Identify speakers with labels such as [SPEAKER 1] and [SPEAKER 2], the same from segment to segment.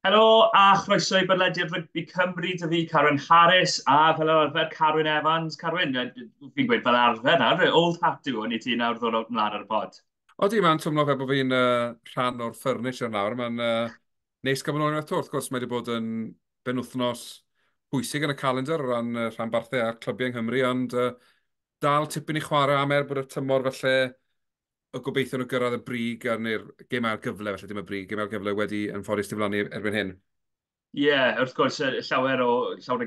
[SPEAKER 1] Helo a chroeso i bodlediad Rygbi Cymru, dy fi Carwyn Harris a fel arfer Carwyn Evans. Carwyn, fi'n gweud fel arfer nawr, old hat yw hwn i ti nawr ddod ymlaen ar y pod.
[SPEAKER 2] Odi, mae'n twmlo fel bod fi'n rhan o'r furniture nawr. Mae'n neis gael bod yn ôl eto. Wrth gwrs, mae wedi bod yn benwythnos pwysig yn y calendar o ran rhanbarthau a'r clybiau yng Nghymru, ond dal tipyn i chwarae am er bod y tymor falle y gobeithio nhw gyrraedd y brig ar neu'r gêm ail gyfle, felly dim y brig, gêm ail gyfle wedi yn ffodus diflannu erbyn hyn.
[SPEAKER 1] Ie, yeah, wrth gwrs, llawer o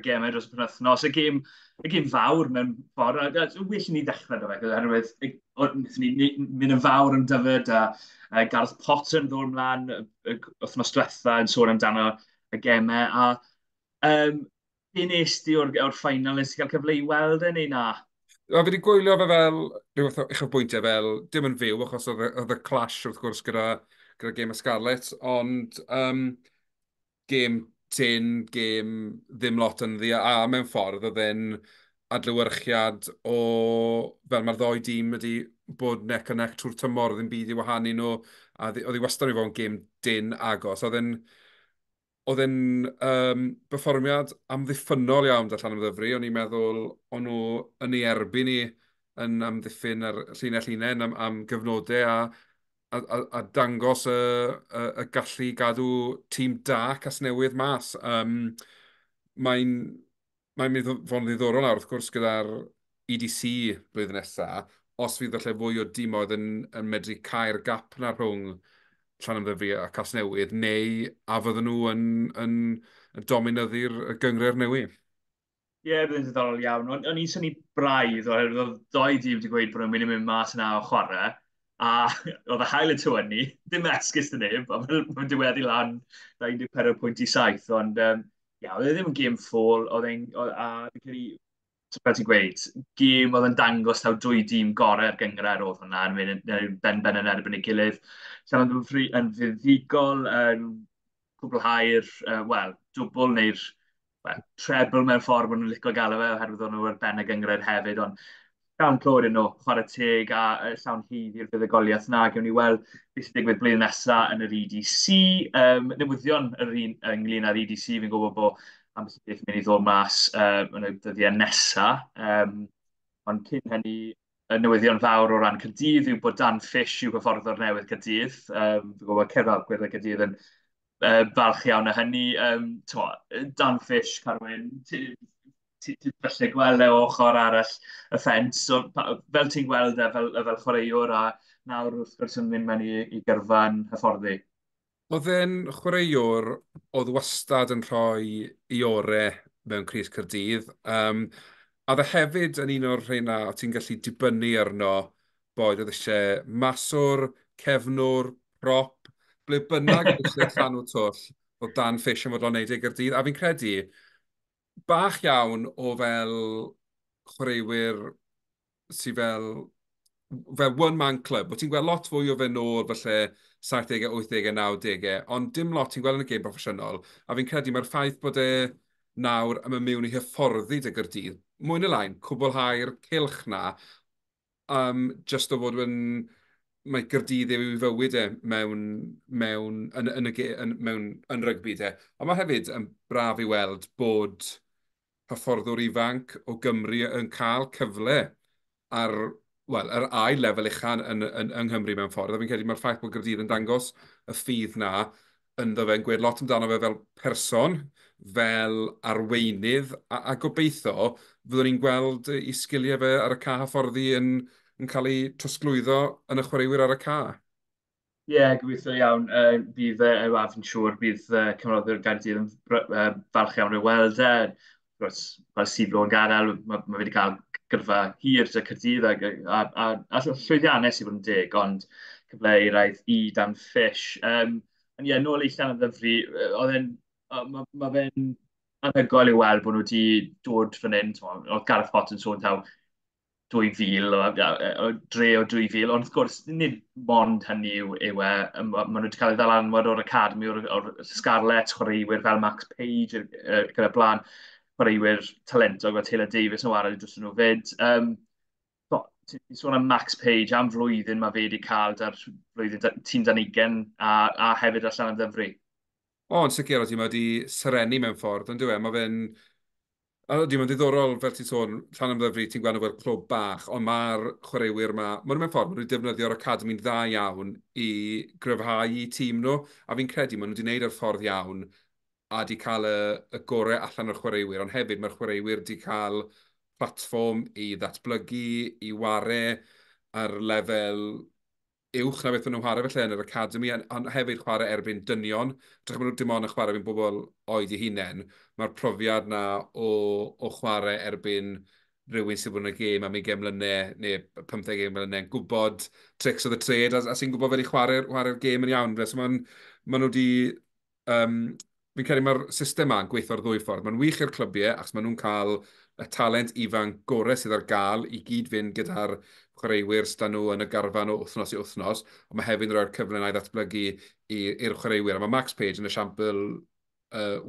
[SPEAKER 1] gemau dros y penwythnos. Y gêm fawr mewn ffordd, a well i ni ddechrau 'da fe, oherwydd wnaethon ni mynd yn fawr yn Dyfed a Gareth Potter yn ddod ymlaen y wythnos diwetha yn sôn amdano y gemau. A be nes di o'r final, nes ti gael cyfle i weld e neu na?
[SPEAKER 2] Wel, fi wedi gwylio fe fel rhyw fath o uchafbwyntiau fel, dim yn fyw, achos oedd y clash wrth gwrs gyda gêm y Scarlets, ond gêm tyn, gêm ddim lot ynddi, a mewn ffordd oedd e'n adlewyrchiad o, fel mae'r ddoi dîm wedi bod neck a neck trwy'r tymor, ddim byd i wahanu nhw, a oedd hi wastad wedi fod yn gêm dyn agos. Oedd e'n berfformiad amddiffynnol iawn 'da Llanymddyfri. O'n i'n meddwl o'n nhw yn ei erbyn ni yn amddiffyn ar llinell hunain am gyfnodau a dangos y gallu gadw tîm da Casnewydd mas. Mae'n mae mynd i fod yn ddiddorol nawr, wrth gwrs, gyda'r EDC blwyddyn nesaf, os fydd falle fwy o dimoedd yn medru cau'r gap na rhwng Llanymddyfri a Casnewydd, neu a fydden nhw yn dominyddu'r gynghrair newydd.
[SPEAKER 1] Ie, yeah, bydd yn ddiddorol iawn. O'n i'n synnu braidd, oherwydd oedd doi dîm wedi gweud bod nhw'n mynd i mynd mas yna o chwarae, a oedd y haul yn tywynnu, dim esgus 'da neb, a mae'n diweddu lan 14 pwynt i 7, ond yeah, oedd e ddim yn gêm ffôl, oedd e'n, a fi'n credu, fel ti'n gweud, gêm oedd yn dangos taw dwy dîm gorau'r gynghrair oedd hwnna yn mynd yn ben-ben yn erbyn ei gilydd. Llanymddyfri yn fuddugol, yn cwblhau'r, wel, dwbl neu'r, well, treble mewn ffordd maen nhw'n licio gael fe, oherwydd o'n nhw ar ben y gynghrair hefyd, ond llawn clod iddyn nhw, chwarae teg a llawn hyd i'r fuddugoliaeth na. Gewn ni weld beth sy'n digwydd blwyddyn nesaf yn yr EDC. Newyddion yr un ynglyn â'r EDC, fi'n gwybod bod ambell i beth yn mynd i ddod mas yn y dyddiau nesaf. Ond cyn hynny, y newyddion fawr o ran Caerdydd yw bod Dan Fish yw hyfforddwr newydd Caerdydd. Fi'n gwybod cefnogwyr Caerdydd yn falch iawn o hynny. Dan Fish, Carwyn, ti falle gweld e o ochr arall y ffens. So, fel ti'n gweld e fel chwaraewr a nawr wrth gwrs yn mynd mewn i gyrfa'n hyfforddi?
[SPEAKER 2] Oedd e'n chwaraewr oedd wastad yn rhoi i orau mewn crys Caerdydd. A oedd e hefyd yn un o'r rheina o ti'n gallu dibynnu arno, boed oedd eisiau maswr, cefnwr, prop, ble bynnag oedd eisiau llanw twll, oedd Dan Fish yn fodlon wneud e i Gaerdydd. A fi'n credu, bach iawn o fel chwaraewyr sydd fel one man club. Ti'n gweld lot fwy o fe nôl falle 70au, 80au, 90au, ond dim lot ti'n gweld yn y gêm proffesiynol. A fi'n credu mae'r ffaith bod e nawr am y mewn i hyfforddi 'da Gaerdydd, mwy neu lai, cwblhau'r cylch na, just o fod yn mae Gaerdydd yw ei fywyd e mewn, mewn, yn, yn, y, yn, mewn, yn rygbi de. Ond mae hefyd yn braf i weld bod hyfforddwr ifanc o Gymru yn cael cyfle ar, wel, yr ail lefel uchan yng Nghymru mewn ffordd. A fi'n credu mae'r ffaith bod Gaerdydd yn dangos y ffydd na ynddo fe'n gweud lot amdano fe fel person, fel arweinydd, a gobeithio fyddwn ni'n gweld ei sgiliau fe ar y ca hyfforddi yn cael ei trosglwyddo yn y chwaraewyr ar y ca.
[SPEAKER 1] Ie, yeah, gobeithio iawn. Bydd, well, fi'n siŵr bydd cefnogwyr Gaerdydd yn falch iawn o weld e. Wrth gwrs, fel Steve Lowe yn gadael, mae wedi cael gyrfa hir 'da Caerdydd a llwyddiannus i fod yn deg, ond cyfle euraidd i Dan Fish. Ond ie, nôl i Llanymddyfri, oedd e'n, ma fe'n anhygoel i weld bod nhw wedi dod fan hyn. Oedd Gareth Potts yn sôn taw 2000, o dre o 2000, ond wrth gwrs, nid mond hynny yw e. Maen nhw wedi cael ei ddylanwad o'r academy, o'r Scarlets, chwaraewyr fel Max Page, gyda blaen, chwaraewyr talentog fel Taylor Davies yn chwarae dros nhw fyd. Ti'n sôn am Max Page, am flwyddyn mae fe wedi cael 'da'r flwyddyn tîm dan 20 a hefyd allan yn Ddyfri.
[SPEAKER 2] O, yn sicr, oeddi, mae wedi serenu mewn ffordd, yn dyw e? Mae fe'n... Ydy, mae'n ddiddorol, fel ti'n sôn, Llanymddyfri, ti'n gweld nhw fel clwb bach, ond mae'r chwaraewyr yma, maen nhw mewn ffordd, maen nhw wedi defnyddio'r academi'n dda iawn i gryfhau eu tîm nhw, a fi'n credu maen nhw wedi gwneud yr ffordd iawn a wedi cael y gorau allan o'r chwaraewyr, ond hefyd mae'r chwaraewyr wedi cael platfform i ddatblygu, i ware ar lefel uwch na beth o'n nhw'n chwarae felly yn yr academi, ond hefyd chwarae erbyn dynion. Drych maen nhw dim ond yn chwarae erbyn bobl oed eu hunain. Mae'r profiad na o chwarae erbyn rhywun sydd bod yn y gêm am 20 mlynedd neu 15 mlynedd yn gwybod tricks of the trade a sy'n gwybod fel i chwarae'r gêm yn iawn. So maen nhw wedi... Fi'n credu mae'r system yma yn gweithio'r ddwy ffordd. Mae'n wych i'r clybiau, achos maen nhw'n cael y talent ifanc gorau sydd ar gael i gyd fynd gyda'r chwaraewyr sydd nhw yn y garfan o wythnos i wythnos, ond mae hefyd yn rhoi'r cyfle yna i ddatblygu i'r chwaraewyr. A mae Max Page yn esiampl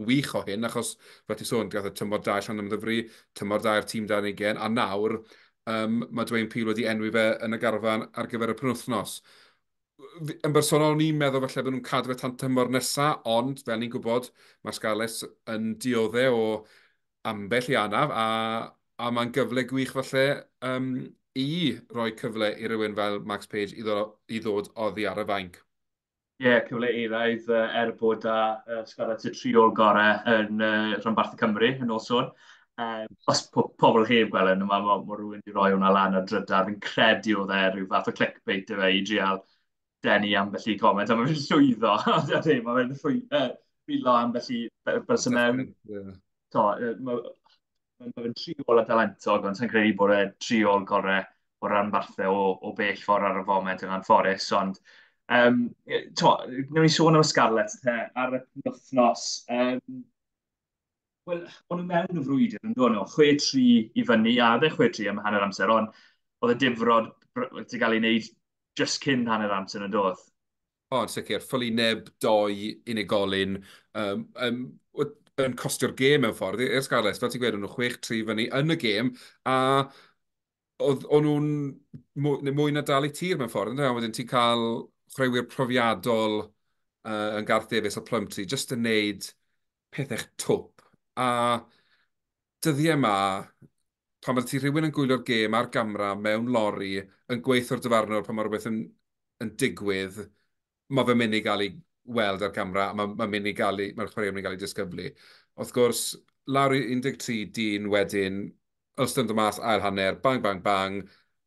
[SPEAKER 2] wych o hyn, achos fel ti'n sôn, gath y tymor da Llanymddyfri, tymor da i'r tîm dan 20, a nawr mae Dwayne Peel wedi enwi fe yn y garfan ar gyfer y penwythnos. Yn bersonol, o'n i'n meddwl falle bod nhw'n cadw fe tan tymor nesaf, ond fel ni'n gwybod, mae Scarlets yn dioddef o ambell i anaf, a mae'n gyfle gwych falle i roi cyfle i rywun fel Max Page i ddod oddi ar y fainc.
[SPEAKER 1] Ie, yeah, cyfle eraidd er bod â Scarlets y tri o'r gorau yn rhanbarth Cymru, yn ôl sôn. Os pobl heb gweld yn, mae rhywun wedi rhoi hwnna lan ar drydar. Fi'n credu oedd e rhyw fath o clickbait i fe i drial denu ambell i comment, a mae'n llwyddo. Mae fe'n llwyddo ambell i berson mewn. Mae fe'n triol a talentog, ond sy'n credu bod e triol gorau o ranbarthau o bell ffordd ar y foment yn anffodus. Ond, newn ni sôn am y Scarlets te, ar y wythnos. Wel, o'n nhw mewn y frwydr yn dod nhw, 6-3 i fyny, a oedd e 6-3 am hanner amser, ond oedd y difrod wedi cael ei wneud just cyn hanner amser yn dod.
[SPEAKER 2] O, yn sicr, ffolineb doi unigolyn yn costio'r gêm mewn ffordd i'r Scarlets, fel ti'n gweud, o'n nhw 6-3 fyny yn y gêm, a o'n nhw'n mwy na dal i tir mewn ffordd. Ynddo? Wedyn ti'n cael chwaraewyr profiadol yn Garth Davies a Plumtree, jyst yn neud pethau twp. A dyddiau yma, pan mae ti rhywun yn gwylio'r gêm ar gamra mewn lori, yn gweithio'r dyfarnwr pan mae rhywbeth yn digwydd, mae fe'n mynd i gael ei weld ar gamra, a mae'n mynd i gael ei, mae'r chwaraewyr yn mynd i gael ei disgyblu. Wrth gwrs, lawr i 13 dyn wedyn, Ulster yn dod mas ail hanner, bang, bang, bang,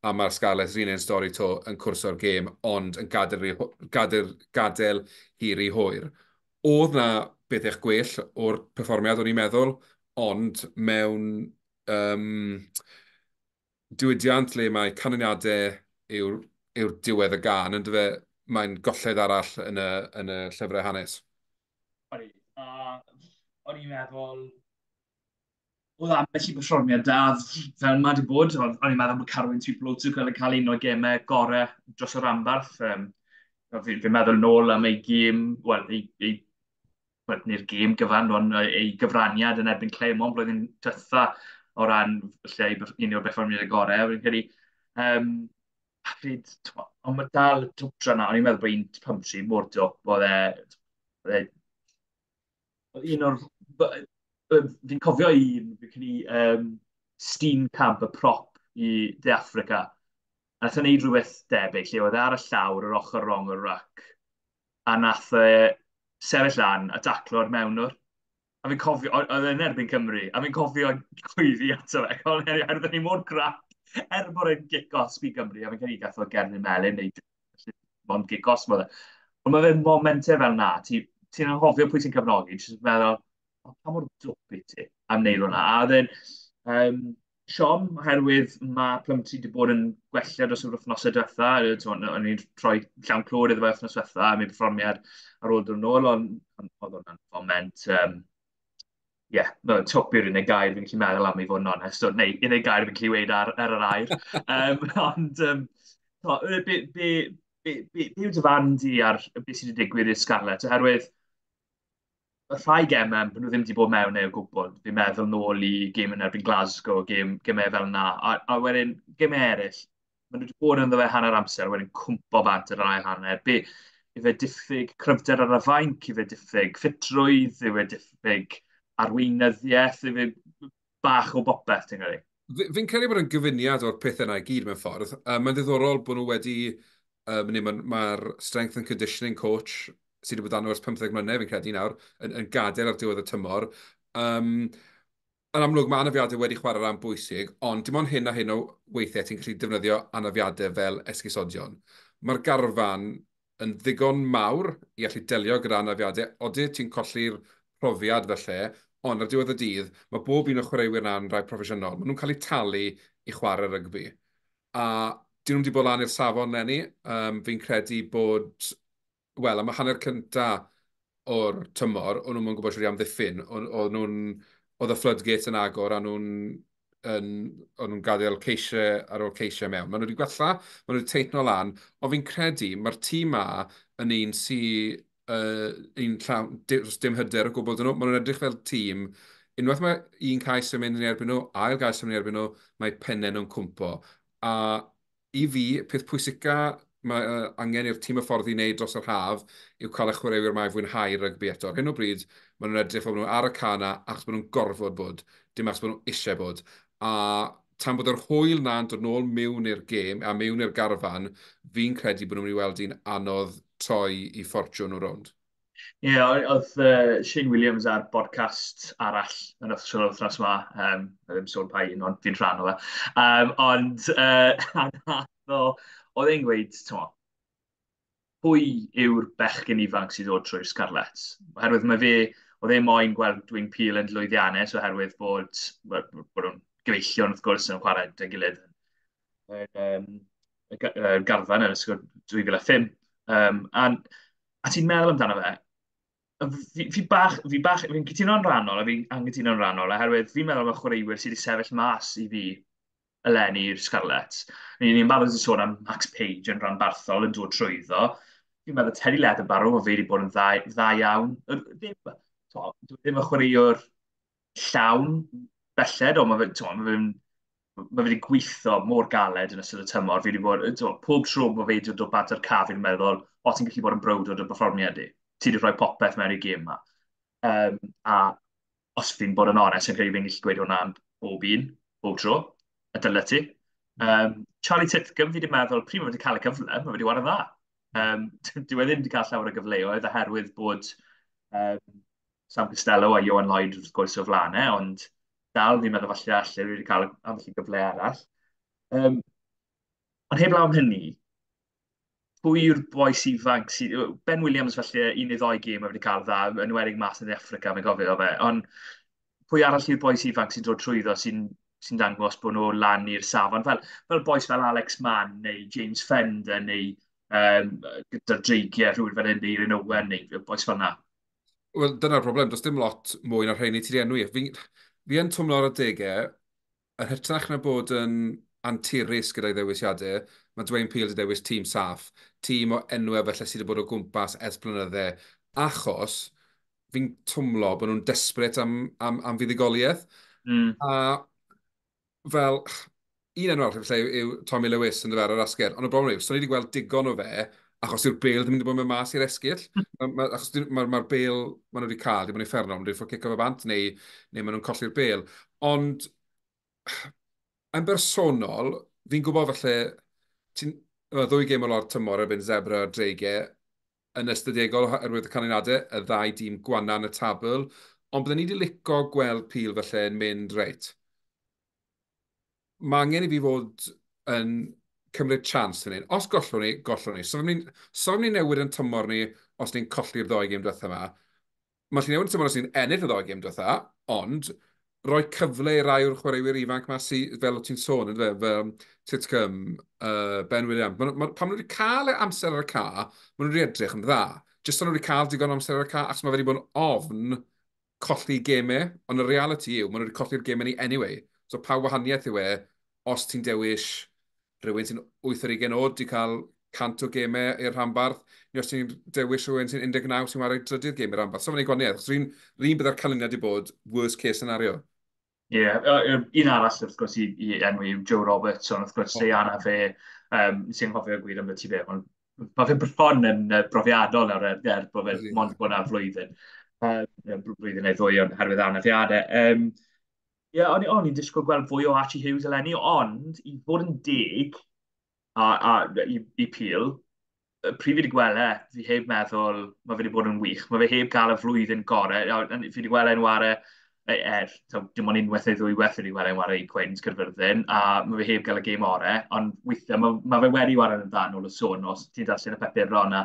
[SPEAKER 2] a mae'r Scarlets yr un stori to yn cwrso'r gêm, ond yn gadael hir i hwyr. Oedd na beth eich gwell o'r perfformiad o'n i'n meddwl, ond mewn diwydiant le mae canlyniadau yw'r diwedd y gân, yn dyfe, mae'n golled arall yn y llyfrau hanes.
[SPEAKER 1] O'n i'n meddwl, oedd ambell i perfformiad da fel mae wedi bod, o'n i'n meddwl bod Carwyn Tuipulotu yn cael un o'r gemau gorau dros y rhanbarth. Fi'n meddwl nôl am ei gêm, wel, neu'r gêm gyfan, ond ei gyfraniad yn erbyn Clermont blwyddyn diwetha o ran lle un o'r perfformiadau gorau. Fi'n credu, hefyd, ond mae dal y dwpdra yna, o'n i'n meddwl bod un Plumtree mor dwp, oedd e un o'r... Fi'n cofio un, fi'n credu, Steenkamp, y prop i De Affrica. A nath e wneud rhywbeth debyg, lle oedd e ar y llawr, yr ochr rong o'r ruck, a nath e sefyll lan a daclo'r mewnwr. A fi'n cofio, oedd e'n erbyn Cymru, a fi'n cofio gweiddi ato fe, oherwydd ni mor crap, er bod e'n gic-osb i Gymru, a fi'n credu gath o gerdyn melyn, neu mond gic-osb oedd e. Ond mae fe'n momentau fel na, ti'n anghofio pwy ti'n cefnogi, ti'n meddwl, pa mor dwp i ti am wneud hwnna. A oedd e'n siom, oherwydd mae Plumtree wedi bod yn gwella dros yr wythnosau diwetha. O'n i'n troi llawn clod iddo fe wythnos diwetha am ei perfformiad ar ôl dod nôl, ond oedd hwnna'n foment. Ie, twp yw'r unig gair fi'n gallu meddwl am i fod yn onest, neu unig gair fi'n gallu weud ar yr air. Ond, be yw dy farn di ar beth sydd wedi digwydd i'r Scarlets? Oherwydd, y rhai gemau, maen nhw ddim wedi bod mewn neu o gwbl. Fi'n meddwl nôl i gêm yn erbyn Glasgow, gemau fel yna. A wedyn, gemau eraill, maen nhw wedi bod ynddo fe hanner amser, wedyn cwmpo bant yr ail hanner. Be Yw e diffyg cryfder ar y fainc? Yw e diffyg ffitrwydd? Yw e diffyg arweinyddiaeth? Yw e bach o bopeth, ti'n credu?
[SPEAKER 2] Fi'n credu bod yn gyfuniad o'r pethau yna i gyd mewn ffordd. Mae'n ddiddorol bod nhw wedi... Mae'r strength and conditioning coach sydd wedi bod arno ers 15 mlynedd, fi'n credu nawr, yn gadael ar diwedd y tymor. Yn amlwg, mae anafiadau wedi chwarae rhan bwysig, ond dim ond hyn a hyn o weithiau ti'n gallu defnyddio anafiadau fel esgusodion. Mae'r garfan yn ddigon mawr i allu delio gyda anafiadau. Odi ti'n colli'r profiad felly, ond ar diwedd y dydd, mae bob un o'r chwaraewyr yna'n rhai proffesiynol. Maen nhw'n cael eu talu i chwarae rygbi. A dyn nhw'n wedi bod lan i'r safon leni. Fi'n credu bod, wel, am y hanner cynta o'r tymor, o'n nhw'n gwybod shwt i amddiffyn. Oedd y floodgate yn agor a o'n nhw'n gadael ceisiau ar ôl ceisiau mewn. Maen nhw wedi gwella, maen nhw wedi teitno lan, ond fi'n credu mae'r tîm ma yn un sy'n un llawn, dim hyder o gwbl dyn nhw. Maen nhw'n edrych fel tîm. Unwaith mae un cais yn mynd yn erbyn nhw, ail gais yn mynd yn erbyn nhw, mae pennau nhw'n cwmpo. A i fi, peth pwysica mae angen i'r tîm hyfforddi wneud dros yr haf yw cael y chwaraewyr mae fwynhau rygbi eto. Ar hyn o bryd, maen nhw'n edrych fel nhw ar y cana achos bod nhw'n gorfod bod, dim achos bod nhw eisiau bod. A tan bod yr hwyl na'n dod nôl mewn i'r gêm a mewn i'r garfan, fi'n credu bod nhw'n mynd i weld hi'n anodd troi i ffortiwn nhw rownd.
[SPEAKER 1] Ie, yeah, oedd Shane Williams ar podcast arall yn wythnos yma. Ddim sôn pa un, ond fi'n rhan o fe. Ond oedd e'n gweud, t'mo, pwy yw'r bechgyn ifanc sydd ddod trwy'r Scarlets? Oherwydd mae fe, oedd e moyn gweld Dwayne Peel yn llwyddiannus oherwydd bod nhw'n gyfeillion wrth gwrs yn chwarae gyda'i gilydd yn garfan yn ysgol 2005. A ti'n meddwl amdano fe, fi'n cytuno'n rhannol a fi'n anghytuno'n rhannol, oherwydd fi'n meddwl am y chwaraewyr sydd wedi sefyll mas i fi eleni i'r Scarlets. Ni'n barod yn sôn am Max Page yn rhanbarthol yn dod trwyddo. Fi'n meddwl Teddy Leatherbarrow, o fe wedi bod yn dda iawn. Ddim y chwaraewr llawn belled, ond mae fe wedi gweithio mor galed yn ystod y tymor. Fi wedi bod, pob tro mae fe wedi dod bant o'r caf, fi'n meddwl, o, ti'n gallu bod yn browd o'r perfformiad di. Ti wedi rhoi popeth mewn i gêm yma. A os fi'n bod yn onest, yn credu fi'n gallu gweud hwnna am bob un, bob tro, a dyle ti. Charlie Titcombe, fi wedi meddwl, pryd mae wedi cael y cyfle, mae wedi wario dda. Dyw e ddim wedi cael llawer o gyfleoedd oherwydd bod Sam Costello a Ioan Lloyd wrth gwrs o flaenau, ond dal fi'n meddwl falle alle wedi cael ambell i gyfle arall. Ond heblaw am hynny, pwy yw'r bois ifanc sydd... Ben Williams falle un neu ddoi gêm wedi cael dda, yn enwedig mas yn Africa, mae'n gofio fe. Ond pwy arall yw'r bois ifanc sy'n dod trwyddo sy'n dangos bod nhw lan i'r safon? Fel bois fel Alex Mann neu James Fender neu gyda'r Dreigiau, rhywun fel hyn, neu Ian Owen neu bois fel yna.
[SPEAKER 2] Wel, dyna'r broblem. Does dim lot mwy na'r rheini ti wedi enwi. Fi yn twmlo ar adegau, yn hytrach na bod yn anturus gyda'i ddewisiadau, mae Dwayne Peel wedi dewis tîm saff, tîm o enwau felly sydd wedi bod o gwmpas ers blynydde, achos fi'n twmlo bod nhw'n desperate am fuddugoliaeth. A fel, un enw arall felly yw Tommy Lewis yn dyfer ar asgell, ond y broblem yw, so ni wedi gweld digon o fe, achos yw'r bêl ddim wedi bod yn mynd mas i'r esgyll. Achos mae'r bêl maen nhw wedi cael, wedi bod yn uffernol, maen nhw wedi ffwrdd cico fe bant, neu maen nhw'n colli'r bêl. Ond, yn bersonol, fi'n gwybod falle, mae ddwy gêm o'r tymor erbyn Zebra a'r Dreigiau, yn ystadegol oherwydd y canlyniadau, y ddau dîm gwanna yn y tabl, ond byddwn ni wedi licio gweld Peel falle yn mynd reit. Mae angen i fi fod yn cymryd chance fan hyn. Os gollwn ni, gollwn ni. So ni newid yn tymor ni os ni'n colli'r ddoi gêm diwetha yma. Mae lle newid yn tymor os ni'n ennill y ddoi gêm diwetha, ond rhoi cyfle i rai o'r chwaraewyr ifanc yma sy, fel o ti'n sôn, yndyfe, fel Titcombe, Ben Williams. Pan maen nhw wedi cael e amser ar y ca, maen nhw wedi edrych yn dda. Jyst o'n nhw wedi cael digon o amser ar y ca, achos mae wedi bod yn ofn colli gemau, ond y reality yw, maen nhw wedi colli'r gemau ni anyway. So pa wahaniaeth yw e, os ti'n dewis rhywun sy'n 28 oed di cael 100 o gemau i'r rhanbarth, neu os ti'n dewis rhywun sy'n 19 sy'n chwarae drydydd gêm i'r rhanbarth. So mae'n ei gwahaniaeth, achos rhywun byddai'r canlyniad i bod worst case scenario.
[SPEAKER 1] Ie, yeah, un arall wrth gwrs i enwi yw Joe Roberts, ond wrth gwrs Diana fe, sy'n cofio gwir am beth ti fe, ond Mae fe bron yn brofiadol nawr, er bod fe mond bod ar flwyddyn. Blwyddyn neu ddwy ond herwydd anafiadau. Ie, yeah, o'n i'n disgwyl gweld fwy o Archie Hughes eleni, ond i fod yn deg a i Peel, pryd fi wedi gweld e, fi heb meddwl mae fe wedi bod yn wych. Mae fe heb gael y flwyddyn gorau. Fi wedi gweld e'n ware, dim ond unwaith neu ddwywaith wedi gweld e'n ware i Quins Caerfyrddin, a mae fe heb gael y gêm orau, ond weithiau mae fe wedi ware yn dda nôl y sôn, os ti'n darllen y papuron a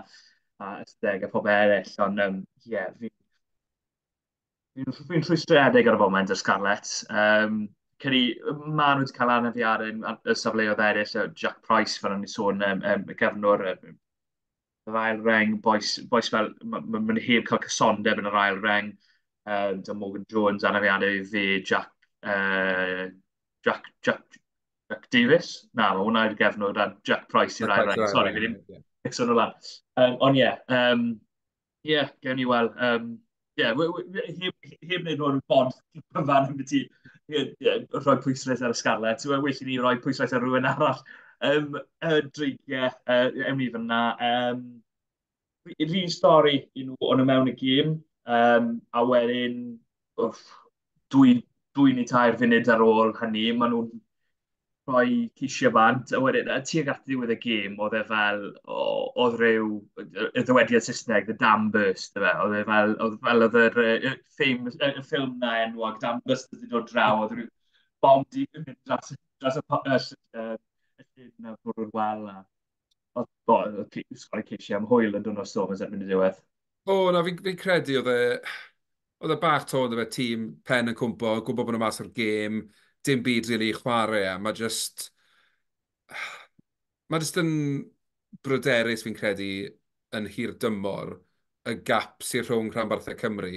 [SPEAKER 1] ysteg a pob eraill, ond ie, yeah, fi'n rhwystredig ar y foment y Scarlets. Credu, maen nhw wedi cael anafiadau yn y safleoedd eraill, Jack Price, fel o'n i sôn, y gefnwr, yr ail reng, bois fel, maen ma heb cael cysondeb yn yr ail reng. Da Morgan Jones, anafiadau i fi, Jack Davis? Na, mae hwnna i'r gefnwr, a Jack Price i'r ail reng. Sorry, fi ddim mixo nhw lan. Ond ie, yeah, gewn ni weld. Yeah, heb wneud hwn bod cyfan yn byti rhoi pwyslais ar y Scarlets. Well i ni roi pwyslais ar rhywun arall. Dreigiau, ewn ni fyna. Yr un stori i nhw, o'n nhw mewn y gêm, a wedyn, wff, 2 neu 3 funud ar ôl hynny, maen nhw'n rhoi ceisiau bant, a wedyn, tuag at ddiwedd y gêm, oedd e fel, oedd rhyw, y ddywediad Saesneg, "the dam burst", fe, oedd e fel, oedd fel oedd yr famous, y ffilm na enwog, Dam Burst wedi dod draw, oedd rhyw bom di mynd dros y llyn na bwrw'r wal na. Oedd, oedd sgori ceisiau am hwyl yn dod o'r Stormers erbyn y diwedd.
[SPEAKER 2] O, na, fi credu oedd e bach to, oedd e tîm pen yn cwmpo, gwybod bod nhw mas o'r gêm, dim byd really i chwarae, a mae just yn bryderus fi'n credu yn hir dymor y gap sy'n rhwng rhanbarthau Cymru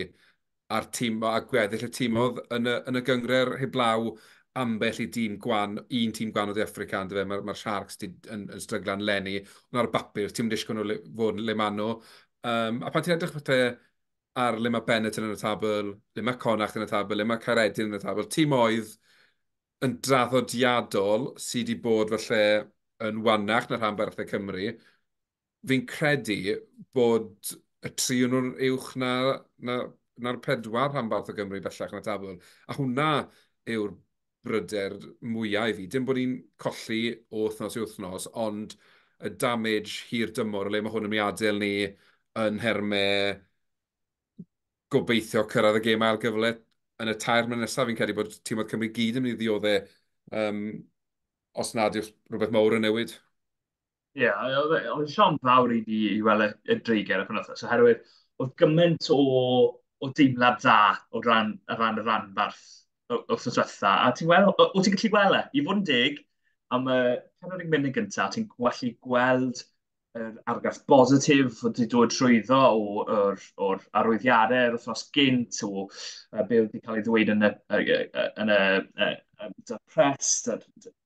[SPEAKER 2] a'r tîm, a gweddill y tîmodd yn y gynghrair heblaw ambell i dîm gwan, un tîm gwan o De Affrica, on'd yfe, mae'r Sharks di, yn stryglan leni, ond ar y bapur, ti'n disgwyl nhw fod le maen nhw. A pan ti'n edrych falle ar le mae Benetton yn y tabl, le mae Connacht yn y tabl, le mae Caeredin yn y tabl, tîm oedd yn draddodiadol sydd wedi bod falle yn wanach na rhanbarthau Cymru, fi'n credu bod y tri o'n nhw'n uwch na'r pedwar rhanbarth o Gymru bellach yn y tabl. A hwnna yw'r bryder mwyaf i fi. Dim bod ni'n colli o wythnos i wythnos, ond y damage hir dymor, le mae hwn yn mynd i adael ni yn nhermau gobeithio cyrraedd y gêm ail gyfle yn y 3 mlynedd nesaf. Fi'n credu bod tîmoedd Cymru gyd yn mynd i ddioddau os nad yw rhywbeth mawr yn newid.
[SPEAKER 1] Ie, yeah, oedd yn siom fawr i fi i weld y Dreigiau y penwythnos, oherwydd oedd gymaint o deimlad dda o ran y rhanbarth wythnos diwetha. A ti'n gweld, o ti'n gallu gweld e, i fod yn deg, am y 40 munud gyntaf, ti'n gallu gweld yr argraff bositif wedi dod trwyddo o'r arwyddiadau yr wythnos gynt, o be wedi cael ei ddweud yn y press,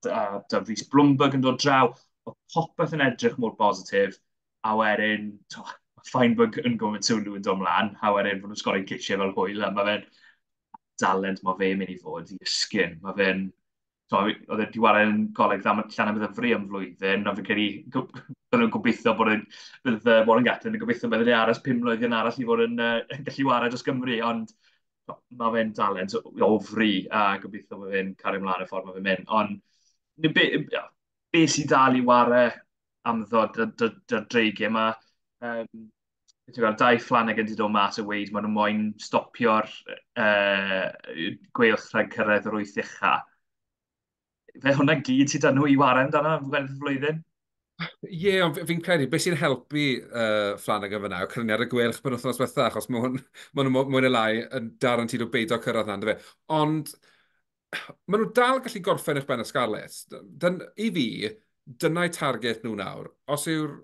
[SPEAKER 1] da Rhys Blumberg yn dod draw. Oedd popeth yn edrych mor bositif, a wedyn, to, Feinberg yn gofyn sylw yn dod mlaen, a wedyn fod nhw'n sgori ciciau fel hwyl, a mae fe'n dalent mae fe'n mynd i fod i ysgyn. Mae fe'n so, oedd e wedi chwarae yn Coleg Llanymddyfri am flwyddyn, a fi'n credu bydden nhw'n gobeithio bod yn, bydd Warren Gatland yn gobeithio bydd e'n aros 5 mlwyddyn arall i fod yn gallu chwarae dros Gymru, ond mae fe'n dalent o fri, a gobeithio bod fe'n cario ymlaen y ffordd mae fe'n mynd. Ond be sy'n dal i ware am ddod dy'r Dreigiau, mae ti'n gweld, Dai Flanagan wedi dod mas a weud maen nhw moyn stopio'r Gweilch rhag cyrraedd yr wyth ucha. Fe hwnna gyd sydd â nhw i ware amdano am gweddill y flwyddyn?
[SPEAKER 2] Ie, yeah, ond fi'n credu, beth sy'n helpu Flanagan fyna yw canlyniad y Gweilch pen wythnos diwetha, achos mae nhw mwy neu lai yn guaranteed o beidio cyrraedd na, fe. Ond maen nhw dal gallu gorffen uwch ben y Scarlets. I fi, dyna'i target nhw nawr. Os yw'r...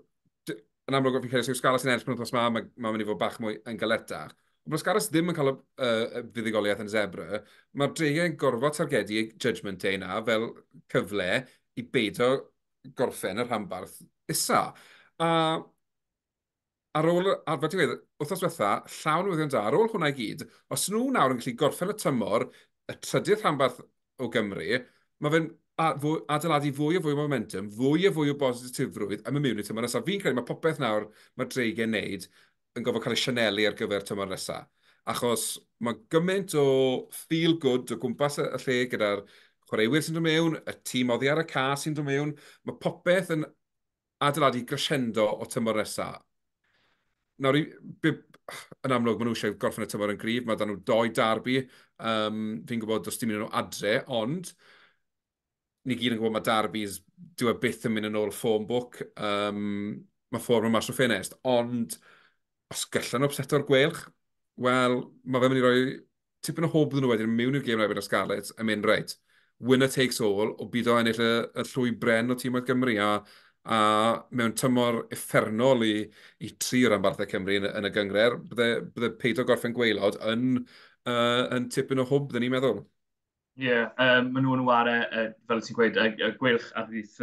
[SPEAKER 2] Yn amlwg, fi'n credu, os yw'r Scarlets yn ennill pen wythnos ma, mae mynd i fod bach mwy yn galetach. Ond mae'r Scarlets ddim yn cael y fuddugoliaeth yn Zebre. Mae'r Dreigiau'n gorfod targedu Judgment Day na fel cyfle i beidio gorffen y rhanbarth isa. A ar ôl, ar fel ti'n gweud, wythnos diwetha, llawn newyddion da, ar ôl hwnna i gyd, os nhw nawr yn gallu gorffen y tymor, y trydydd rhanbarth o Gymru, mae fe'n adeiladu fwy o fwy o momentum, fwy o fwy o bositifrwydd am y mewn i'r tymor nesaf. Fi'n credu mae popeth nawr mae'r Dreigiau'n neud yn gofod cael ei sianelu ar gyfer tymor nesaf. Achos mae gymaint o feel good o gwmpas y lle gyda'r chwaraewyr sy'n dod mewn, y tîm oddi ar y ca sy'n dod mewn. Mae popeth yn adeiladu crescendo o tymor nesaf. Nawr, yn amlwg, maen nhw eisiau gorffen y tymor yn gryf, mae dan nhw doi derby, fi'n gwybod does dim un nhw adre, ond ni gyd yn gwybod mae derbys dyw e byth yn mynd yn ôl form book, mae fform yn mas o ffenest, ond os gallan nhw upseto'r Gweilch, wel, mae fe'n mynd i roi tipyn o hwb iddyn nhw wedyn mewn i'r gêm erbyn y Scarlets yn mynd, reit, winner takes all, o bido ennill y llwy bren o tîmoedd Gymru, a mewn tymor uffernol i tri o ranbarthau Cymru yn y gynghrair, bydde peidio gorffen gwaelod yn tipyn o hwb, dyn ni'n meddwl.
[SPEAKER 1] Ie, yeah, maen nhw'n ware, fel ti'n gweud, y Gweilch ar ddydd,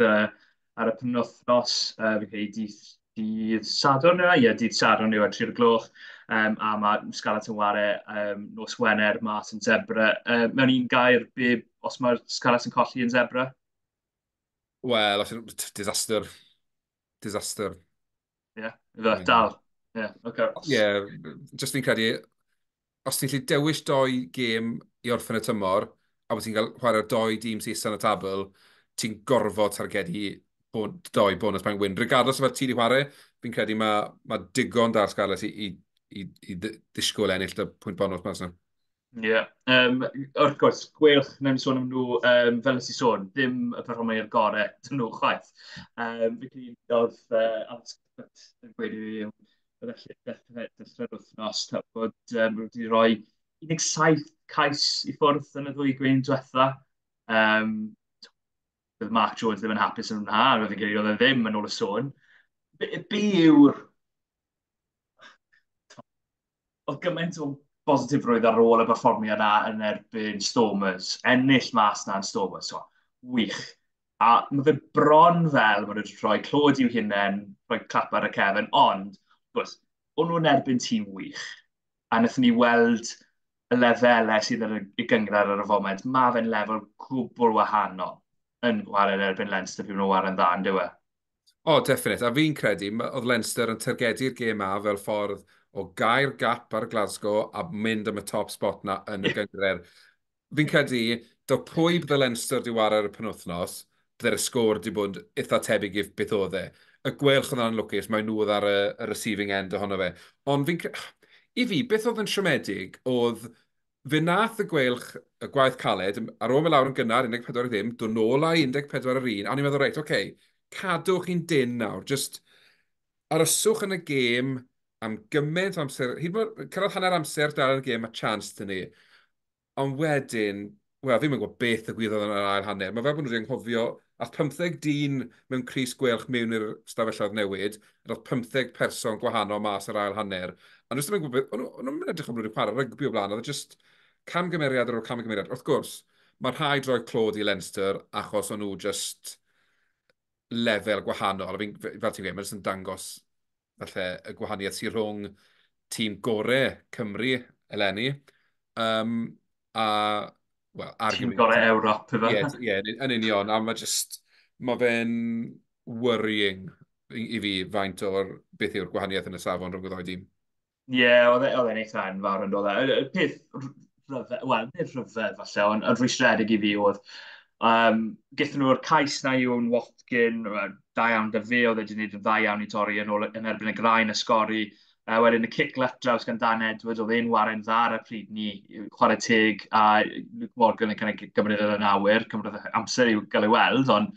[SPEAKER 1] ar y penwythnos, fi'n credu dydd Sadwrn yw e? Ie, dydd Sadwrn yw e, 3 o'r gloch. A mae Scarlets yn ware nos Wener mas yn Zebre. Mewn un gair, be, os mae'r Scarlets yn colli yn Zebre?
[SPEAKER 2] Wel, disaster. Disaster.
[SPEAKER 1] Ie, yeah, yeah, dal. Ie, yeah, okay.
[SPEAKER 2] Ie, yeah, just fi'n credu, os ti'n gallu dewis doi gêm i orffen y tymor, a bod ti'n cael chwarae'r doi dîm sy'n yn y tabl, ti'n gorfod targedu doi bonus point win. Regardless o fel ti wedi chwarae, fi'n credu mae digon da'r Scarlets i ddisgwyl ennill y pwynt bonus mas yna.
[SPEAKER 1] Ie. Yeah. Wrth gwrs, Gweilch, wnawn ni sôn am nhw, fel nes i sôn, ddim y perfformiad gorau dyn nhw chwaith. Fi credu oedd Alex Cuthbert yn gweud i fi dechrau'r wythnos bod wedi rhoi 17 cais i ffwrdd yn y ddwy gêm diwetha. Bydd Mark Jones ddim yn hapus yn hwnna, a fi'n credu oedd e ddim yn ôl y sôn. Be yw'r... Oedd gymaint o bositifrwydd ar ôl y perfformiad na yn erbyn Stormers, ennill mas na yn Stormers, so, wych. A mae fe bron fel maen nhw wedi rhoi clod i'w hunain, rhoi clap ar y cefn, ond, wrth gwrs, o'n nhw'n erbyn tîm wych. A wnaethon ni weld y lefelau sydd ar y gynghrair ar y foment. Mae fe'n lefel gwbl wahanol yn chwarae yn erbyn Leinster pryd maen nhw'n chwarae'n dda, yn dyw e?
[SPEAKER 2] O, oh, definite. A fi'n credu, oedd Leinster yn targedu'r gêm a fel ffordd o gau'r gap ar Glasgow a mynd am y top spot na yn y gynghrair. Fi'n credu, do pwy bydde Leinster di ware ar y penwthnos, bydde'r sgôr di bod eitha tebyg i beth oedd e. Y Gweilch oedd yn lwcus, mae nhw oedd ar y receiving end ohono fe. Ond fi'n... I fi, beth oedd yn siomedig oedd fe nath y Gweilch y gwaith caled, ar ôl mynd lawr yn gynnar, 14-0, dod nôl â 14-1, a ni'n meddwl, reit, oce, okay, cadwch chi'n dyn nawr, just aryswch yn y gêm am gymaint o amser, hyd yn oed cyrraedd hanner amser dal yn y gêm, mae chance dyn ni. Ond wedyn, wel, fi'n gwybod beth ddigwyddodd yn yr ail hanner. Mae fel bod nhw wedi anghofio, ath 15 dyn mewn crys Gweilch mewn i'r stafelloedd newid, a dath 15 person gwahanol mas yr ail hanner. A nhw ddim yn gwybod, o'n nhw'n edrych am bod nhw wedi chwarae rygbi o blaen, oedd e just camgymeriad ar ôl camgymeriad. Wrth gwrs, mae rhaid rhoi clod i Leinster achos o'n nhw just lefel gwahanol. A fi'n, fel ti'n gweud, mae'n jyst yn dangos falle y gwahaniaeth sy'n rhwng tîm gorau Cymru eleni. A, well,
[SPEAKER 1] Tîm gorau Ewrop,
[SPEAKER 2] ife? Ie, yeah, yn union. A mae just, mae fe'n worrying i fi faint o'r beth yw'r gwahaniaeth yn y safon rhwng y ddau dîm.
[SPEAKER 1] Ie, yeah, oedd e'n eitha enfawr yn dod e. Y peth rhyfedd, wel, nid rhyfedd falle, ond yn rwystredig i fi oedd, gaethon nhw'r cais na i Owen Watkin, da iawn da fe, oedd e wedi gwneud yn dda iawn i torri yn ôl yn erbyn y graen y sgori. Wedyn y cic draws gan Dan Edwards, oedd e'n ware'n dda ar y pryd ni, chwarae teg, a Luke Morgan yn kind of gymryd yn awyr, cymryd amser i'w gael ei weld, ond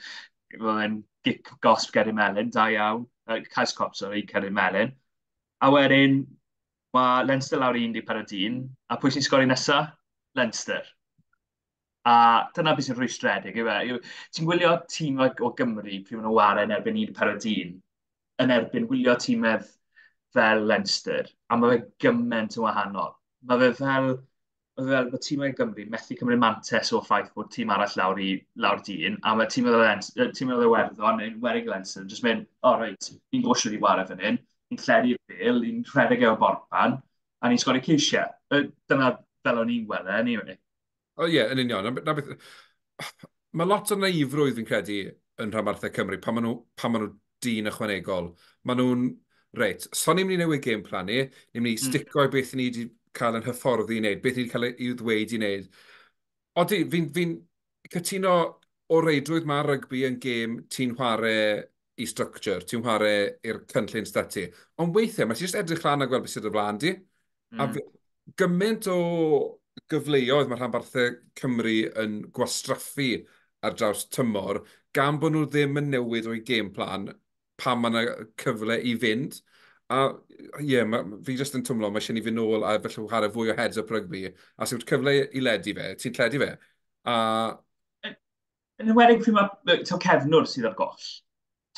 [SPEAKER 1] oedd e'n gic gosb Ceri Melyn, da iawn, cais cosb, sorry, Ceri Melyn. A wedyn, mae Leinster lawr i 14 dyn, a pwy sy'n sgori nesaf? Leinster. A dyna beth sy'n rhwystredig, yw e. Ti'n gwylio tîm o Gymru pryd maen nhw'n ware yn erbyn 14 dyn, yn erbyn gwylio tîmedd fel Leinster, a mae fe gymaint yn wahanol. Mae fe fel bod tîmau Gymru methu cymryd mantes o'r ffaith bod tîm arall lawr i lawr dyn, a mae tîm oedd Iwerddon, yn werig Leinster, jyst mynd, o oh, reit, ni'n gwybod i ware fan hyn, ni'n lledu'r bêl, ni'n rhedeg e o borpan, a ni'n sgori ceisiau. Dyna fel o'n i'n gweld e, anyway.
[SPEAKER 2] O ie, yeah, yn union. Na beth, Mae lot o naifrwydd fi'n credu yn rhanbarthau Cymru pan maen nhw dyn ychwanegol. Maen nhw'n, reit, so ni'n mynd i newid game plan ni, ni'n mynd i stico i beth ni wedi cael yn hyfforddi i wneud, beth ni wedi cael ei ddweud i wneud. Odi, fi'n cytuno o reidrwydd mae rygbi yn gêm ti'n chwarae i structure, ti'n chwarae i'r cynllun stati. Ond weithiau, mae ti'n just edrych lan a gweld beth sydd o flaen di. A gymaint o gyfleoedd mae rhanbarthau Cymru yn gwastraffu ar draws tymor, gan bod nhw ddim yn newid o'i game plan pan mae yna cyfle i fynd. A ie, yeah, fi jyst yn twmlo, mae eisiau ni fynd nôl a felly chwarae fwy o heads up rygbi. A sy'n cyfle i ledu fe, ti'n lledu fe. A...
[SPEAKER 1] Yn enwedig pryd mae cefnwr sydd ar goll.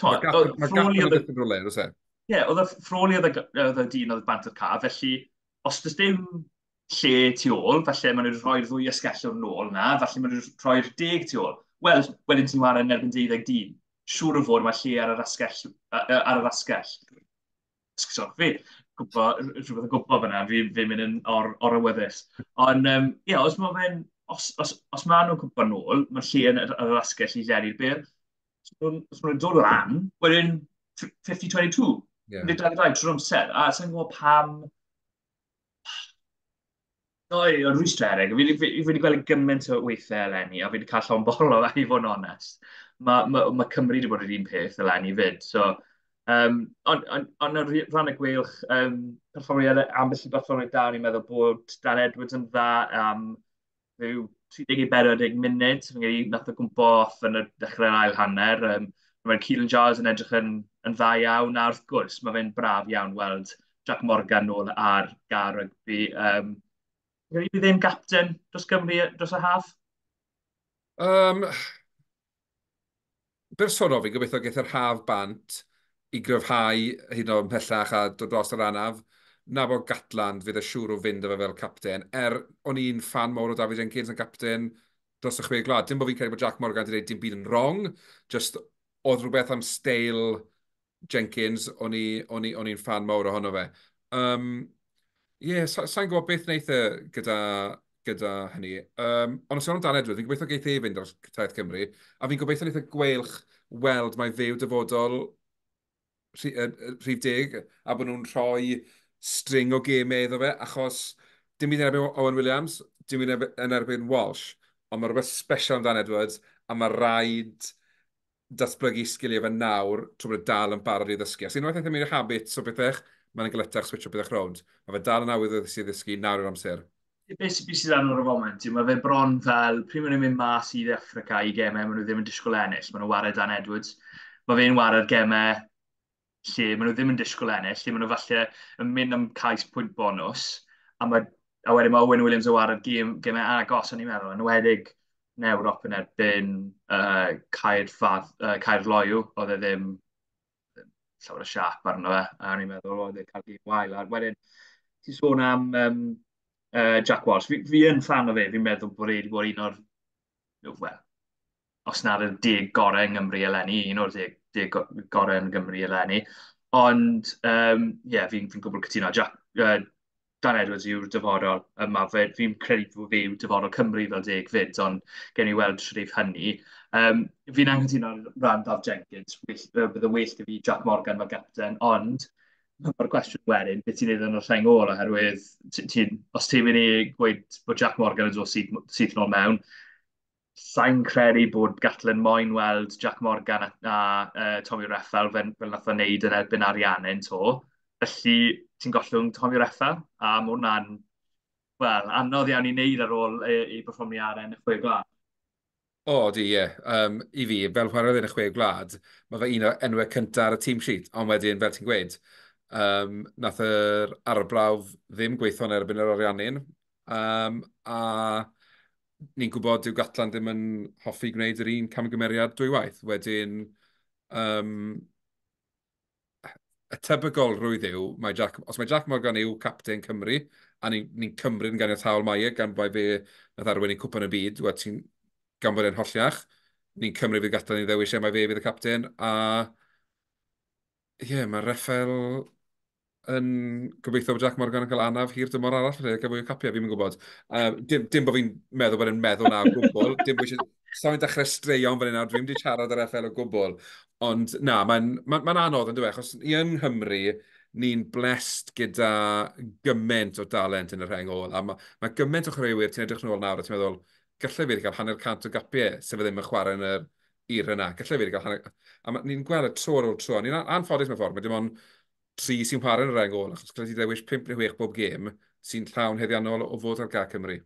[SPEAKER 2] Mae Gatland yn gyda rhywle, oes e?
[SPEAKER 1] Ie, oedd y Frawley oedd y dyn oedd bant o'r ca, felly os does dim lle tu ôl, falle maen nhw wedi rhoi'r ddwy asgellwr nôl na, falle maen nhw wedi rhoi'r 10 tu ôl. Wel, wedyn ti'n chwarae yn erbyn 12 dyn. Siŵr o fod mae lle ar yr asgell. Ar yr asgell. So, fi rhywbeth yn gwybod fyna, fi'n mynd yn or-awyddus. Ond, ie, os mae fe'n, os maen nhw'n cwmpa nôl, mae lle yn yr asgell i lenni'r bêl. Os maen nhw'n dod lan, wedyn 50-22, 12 trwy'r amser. A sa'n gwybod pam... No, o'n rwystredig. Fi wedi gweld gymaint o weithiau eleni, a fi wedi cael llond bol o fe, i fod yn onest. Mae Cymru wedi bod yr un peth eleni fyd. So, ond ar ran y Gweilch, perfformiad, ambell i berfformiad da, ni'n meddwl bod Dan Edwards yn dda am rhyw 30-40 munud. Fi'n credu nath o gwmpo off yn y dechrau'r ail hanner. Mae Keelan Giles yn edrych yn dda iawn, a wrth gwrs, mae fe'n braf iawn weld Jack Morgan nôl ar gar rygbi. Fi'n credu bydd e'n gapten dros Gymru dros y haf?
[SPEAKER 2] Bersonol, fi'n gobeithio geith yr haf bant i gryfhau hyd yn oed ymhellach a dod dros yr anaf. Na bod Gatland fydd y siŵr o fynd efo fel capten. O'n i'n fan mawr o David Jenkins yn capten dros y 6 gwlad. Dim bod fi'n credu bod Jack Morgan wedi gwneud dim byd yn wrong. Just oedd rhywbeth am steil Jenkins, o'n i'n fan mawr ohono fe. Ie, sa'n gwybod beth wneith e gyda hynny. Ond os yw'n Dan Edwards, fi'n gobeithio geith e fynd ar taith Cymru, a fi'n gobeithio wneith y Gweilch weld mai fe yw dyfodol rhif 10, a bod nhw'n rhoi string o gemau iddo fe, achos dim byd yn erbyn Owen Williams, dim byd yn erbyn Walsh, ond mae rhywbeth special am Dan Edwards, a mae rhaid datblygu sgiliau fe nawr trwy bod e dal yn barod i ddysgu. Os unwaith eithaf mynd i'r habits o bethau, mae'n galetach switcho bethau rownd. Mae fe dal yn awydd i ddysgu nawr i'r amser.
[SPEAKER 1] Beth sydd arno o'r foment yw, mae fe bron fel, pryd maen nhw'n mynd mas i Affrica i gemau, maen nhw ddim yn disgwyl ennill, maen nhw'n wario Dan Edwards. Mae fe'n wario'r gemau lle maen nhw ddim yn disgwyl ennill, lle maen nhw falle yn mynd am cais pwynt bonws, a wedyn mae Owen Williams yn wario'r gemau agos, o'n i'n meddwl, yn enwedig yn Ewrop yn erbyn Caerloyw, oedd e ddim llawer o siap arno fe, a o'n i'n meddwl, oedd e'n cael gêm wael. A wedyn, ti'n sôn am Jack Walsh, fi yn fan o fe, fi'n meddwl bod e wedi bod un o'r, wel, os nad y 10 gorau yng Nghymru eleni, un o'r 10 gorau yng Nghymru eleni. Ond, ie, fi'n gwbl cytuno. Dan Edwards yw'r dyfodol yma. Fi'n credu bod fe yw dyfodol Cymru fel 10 fyd, ond gen i weld trwy'r hynny. Fi'n anghytuno ran Daf Jenkins, bydde well 'da fi Jack Morgan fel capten, ond mae'r cwestiwn wedyn, beth ti'n neud yn y rheng ôl, oherwydd os ti'n mynd i gweud bod Jack Morgan yn dod syth nôl mewn, sa'n credu bod Gatland moyn weld Jack Morgan a Tommy Reffel fel nath o wneud yn erbyn Ariannin to. Felly ti'n gollwng Tommy Reffel, a mae hwnna'n, wel, anodd iawn i wneud ar ôl ei berfformiadau yn y 6 gwlad.
[SPEAKER 2] O, di, ie. I fi, fel chwaraewr yn y 6 gwlad, mae fe un o enwau cyntaf ar y team sheet, ond wedyn, fel ti'n gweud, nath yr arbrawf ddim gweithio yn erbyn yr Ariannin, a ni'n gwybod dyw Gatland ddim yn hoffi gwneud yr un camgymeriad dwywaith. Wedyn, y tebygolrwydd yw, os mae Jack Morgan yw capten Cymru, a ni'n cymryd yn ganiataol mai e, gan bod fe nath arwain i cwpan y byd, gan bod e'n holliach, ni'n cymryd fydd Gatland i ddewis e, mae fe fydd y capten, a ie, mae Reffel yn gobeithio bod Jack Morgan yn cael anaf hir dymor arall, lle gael fwy o capiau, fi'n gwybod. Dim bod fi'n meddwl bod e'n meddwl na o gwbl, dim bod eisiau Sa'n dechrau straeon fan hyn nawr, dwi'n wedi siarad ar FL o gwbl. Ond na, mae'n ma anodd yn dweud, achos ni yng Nghymru, ni'n blessed gyda gymaint o dalent yn y rheng ôl. A mae gymaint o chwaraewyr, ti'n edrych nôl nawr a ti'n meddwl, gallai fi wedi cael 150 o gapiau sef ddim yn chwarae yn yr ir yna. Gallai fi wedi cael hanner. A ni'n gweld y tro ar ôl tro. Ni'n anffodus mewn ffordd, mae dim ond 3 sy'n chwarae yn y rheng ôl, achos gallai ti ddewis 5 neu 6 bob gêm sy'n llawn heddiannol o fod ar ga Cymru.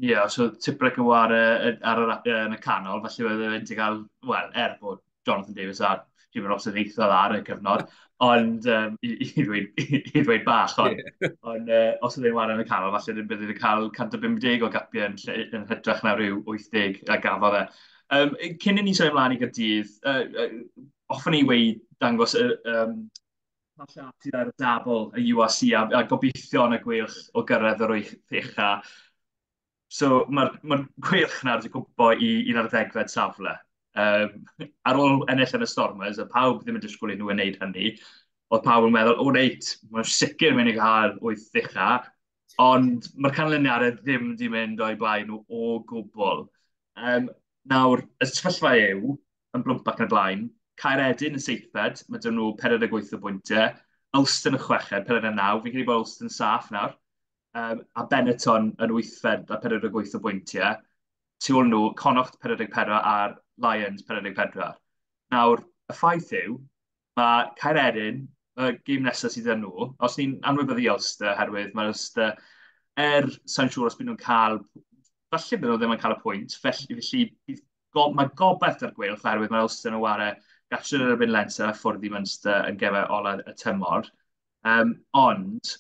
[SPEAKER 1] Ie, yeah, so Tipuric yn ware ar yr, yn y canol, felly oedd e'n wedi cael, wel, er bod Jonathan Davies a Jimmy Ross yn eitha dda ar y cyfnod, ond i ddweud bach, ond yeah. On, os oedd e'n ware yn y canol, falle bydd wedi cael 150 o gapiau yn hytrach na rhyw 80 a gafodd e. Cyn i ni symud ymlaen i Gaerdydd, hoffwn i weud dangos y pa siap sydd ar y dabl y URC a gobeithio yn y Gweilch o gyrraedd yr wyth ucha. So mae'r Gweilch nawr wedi cwmpo i 11fed safle. Ar ôl ennill yn y Stormers, a pawb ddim yn disgwyl i nhw wneud hynny, oedd pawb yn meddwl, o reit, mae'n sicr mynd i gael wyth ucha, ond mae'r canlyniadau ddim wedi mynd o'i blaen nhw o gwbl. Nawr, y sefyllfa yw, yn blwmp ac yn y blaen, Caeredin yn seithfed, mae dyn nhw 48 o bwyntiau, Ulster yn chweched, 49, fi'n credu bod Ulster yn saff nawr, a Benetton yn wythfed a 48 o bwyntiau. Tu ôl nhw, Connacht 44 a'r Lions 44. Nawr, y ffaith yw, mae Caeredin, y gêm nesaf sydd yn nhw, os ni'n anwybyddu Ulster, herwydd mae Ulster, er sa'n siŵr os byd nhw'n cael, falle bydd nhw ddim yn cael y pwynt, felly mae gobaith ar Gweilch, oherwydd mae Ulster yn ware gartref yn erbyn Leinster a ffwrdd i Munster yn gefau olaf y tymor. Ond,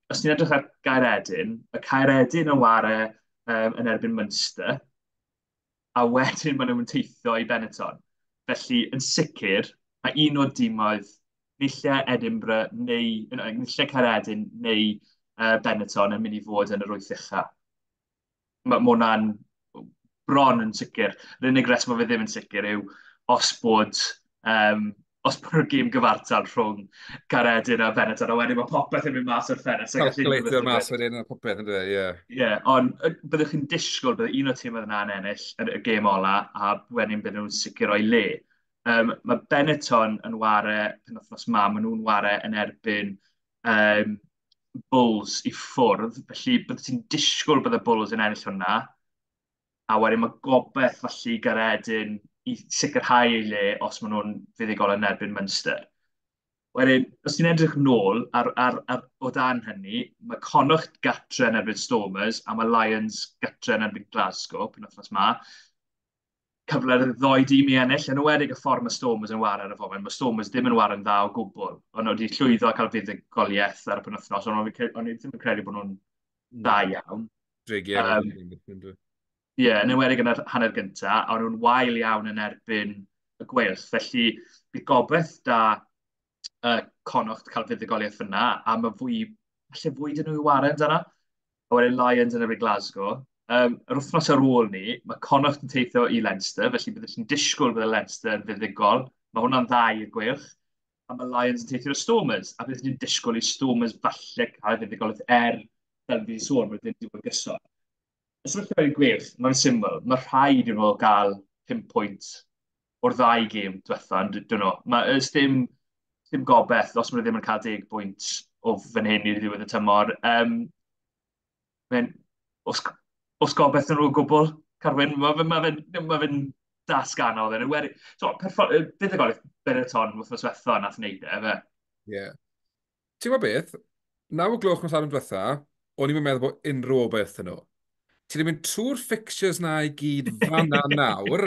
[SPEAKER 1] os ni'n edrych ar Gaeredin, mae Caeredin yn ware yn erbyn Munster, a wedyn maen nhw'n teithio i Benetton. Felly, yn sicr, mae un o'r dimoedd, nille Edinburgh neu nille Caeredin neu Benetton yn mynd i fod yn yr wyth ucha. Mae hwnna'n bron yn sicr. Yr unig reswm mae fe ddim yn sicr yw os bod y gêm gyfartal rhwng Caeredin a Benetton, a wedyn mae popeth yn mynd mas o'r ffenest.
[SPEAKER 2] Calculator mas wedyn a popeth yn dweud, ie.
[SPEAKER 1] Ie, ond byddwch chi'n disgwyl bydd un o'r tîm yna'n ennill y gêm ola, a wedyn bydden nhw'n sicr o'i le. Mae Benetton yn ware penwythnos ma, maen nhw'n ware yn erbyn Bulls i ffwrdd, felly byddwch ti'n disgwyl bydd y Bulls yn ennill hwnna, a wedyn mae gobeith felly Gaeredin i sicrhau ei le os maen nhw'n fuddugol yn erbyn Munster. Wedyn, os ti'n edrych nôl ar o dan hynny, mae Connacht gatre yn erbyn Stormers a mae Lions gatre yn erbyn Glasgow, penwythnos ma. Cyfle'r ddoi dîm i ennill, yn enwedig y ffordd mae Stormers yn ware ar y foment. Mae Stormers ddim yn ware'n dda o gwbl. Ond nhw wedi llwyddo a cael fuddugoliaeth ar y penwythnos, ond o'n i ddim yn credu bod nhw'n dda iawn.
[SPEAKER 2] Dreigiau.
[SPEAKER 1] Ie, yeah, yn enwedig yn yr hanner gyntaf, a nhw'n wael iawn yn erbyn y Gweilch. Felly, bydd gobaith da Connacht cael fuddugoliaeth fyna, a mae fwy, falle fwy dyn nhw i ware amdano. A wedyn Lions yn erbyn Glasgow. Yr wythnos ar ôl ni, mae Connacht yn teithio i Leinster, felly byddwch chi'n disgwyl bydd y Leinster yn fuddugol. Mae hwnna'n dda i'r Gweilch. A mae Lions yn teithio i'r Stormers, a byddwch chi'n disgwyl i Stormers falle cael fuddugoliaeth er, fel fi wedi sôn, mae ddim wedi bod yn gyson. Y sefyllfa i'r Gweilch, mae'n syml, mae rhaid i nhw gael 5 pwynt o'r ddau gêm diwetha, dyn nhw. Mae ys dim gobeith os maen nhw ddim yn cael 10 pwynt o fan hyn i ddiwedd y tymor. Os gobeith yn nhw o gwbl, Carwyn, ma fe dasg anodd. Yn enwedig, so, buddugoliaeth Benetton wythnos diwetha nath wneud e, fe.
[SPEAKER 2] Ie. Yeah. Ti'n gwybod beth? 9 o gloch nos Sadwrn diwetha, o'n i'n meddwl bod unrhyw obaith yn nhw. Ti wedi mynd trwy'r fixtures na i gyd fanna nawr,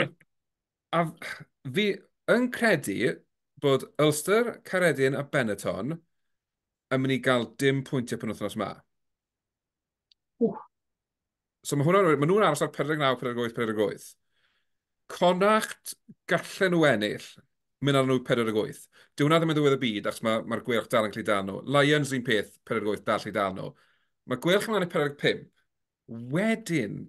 [SPEAKER 2] a fi yn credu bod Ulster, Caeredin a Benetton yn mynd i gael dim pwyntiau penwythnos yma.
[SPEAKER 1] Ww.
[SPEAKER 2] So mae hwnna'n, mae nhw'n aros ar 49, 48, 48. Connacht gallen nhw ennill, mynd ar nhw 48. Dyw hwnna ddim yn ddiwedd y byd, achos mae'r ma Gweilch dal yn cael ei dal nhw. Lions un peth, 48, dal ei dal nhw. Mae Gweilch yn mynd i 45. Wedyn,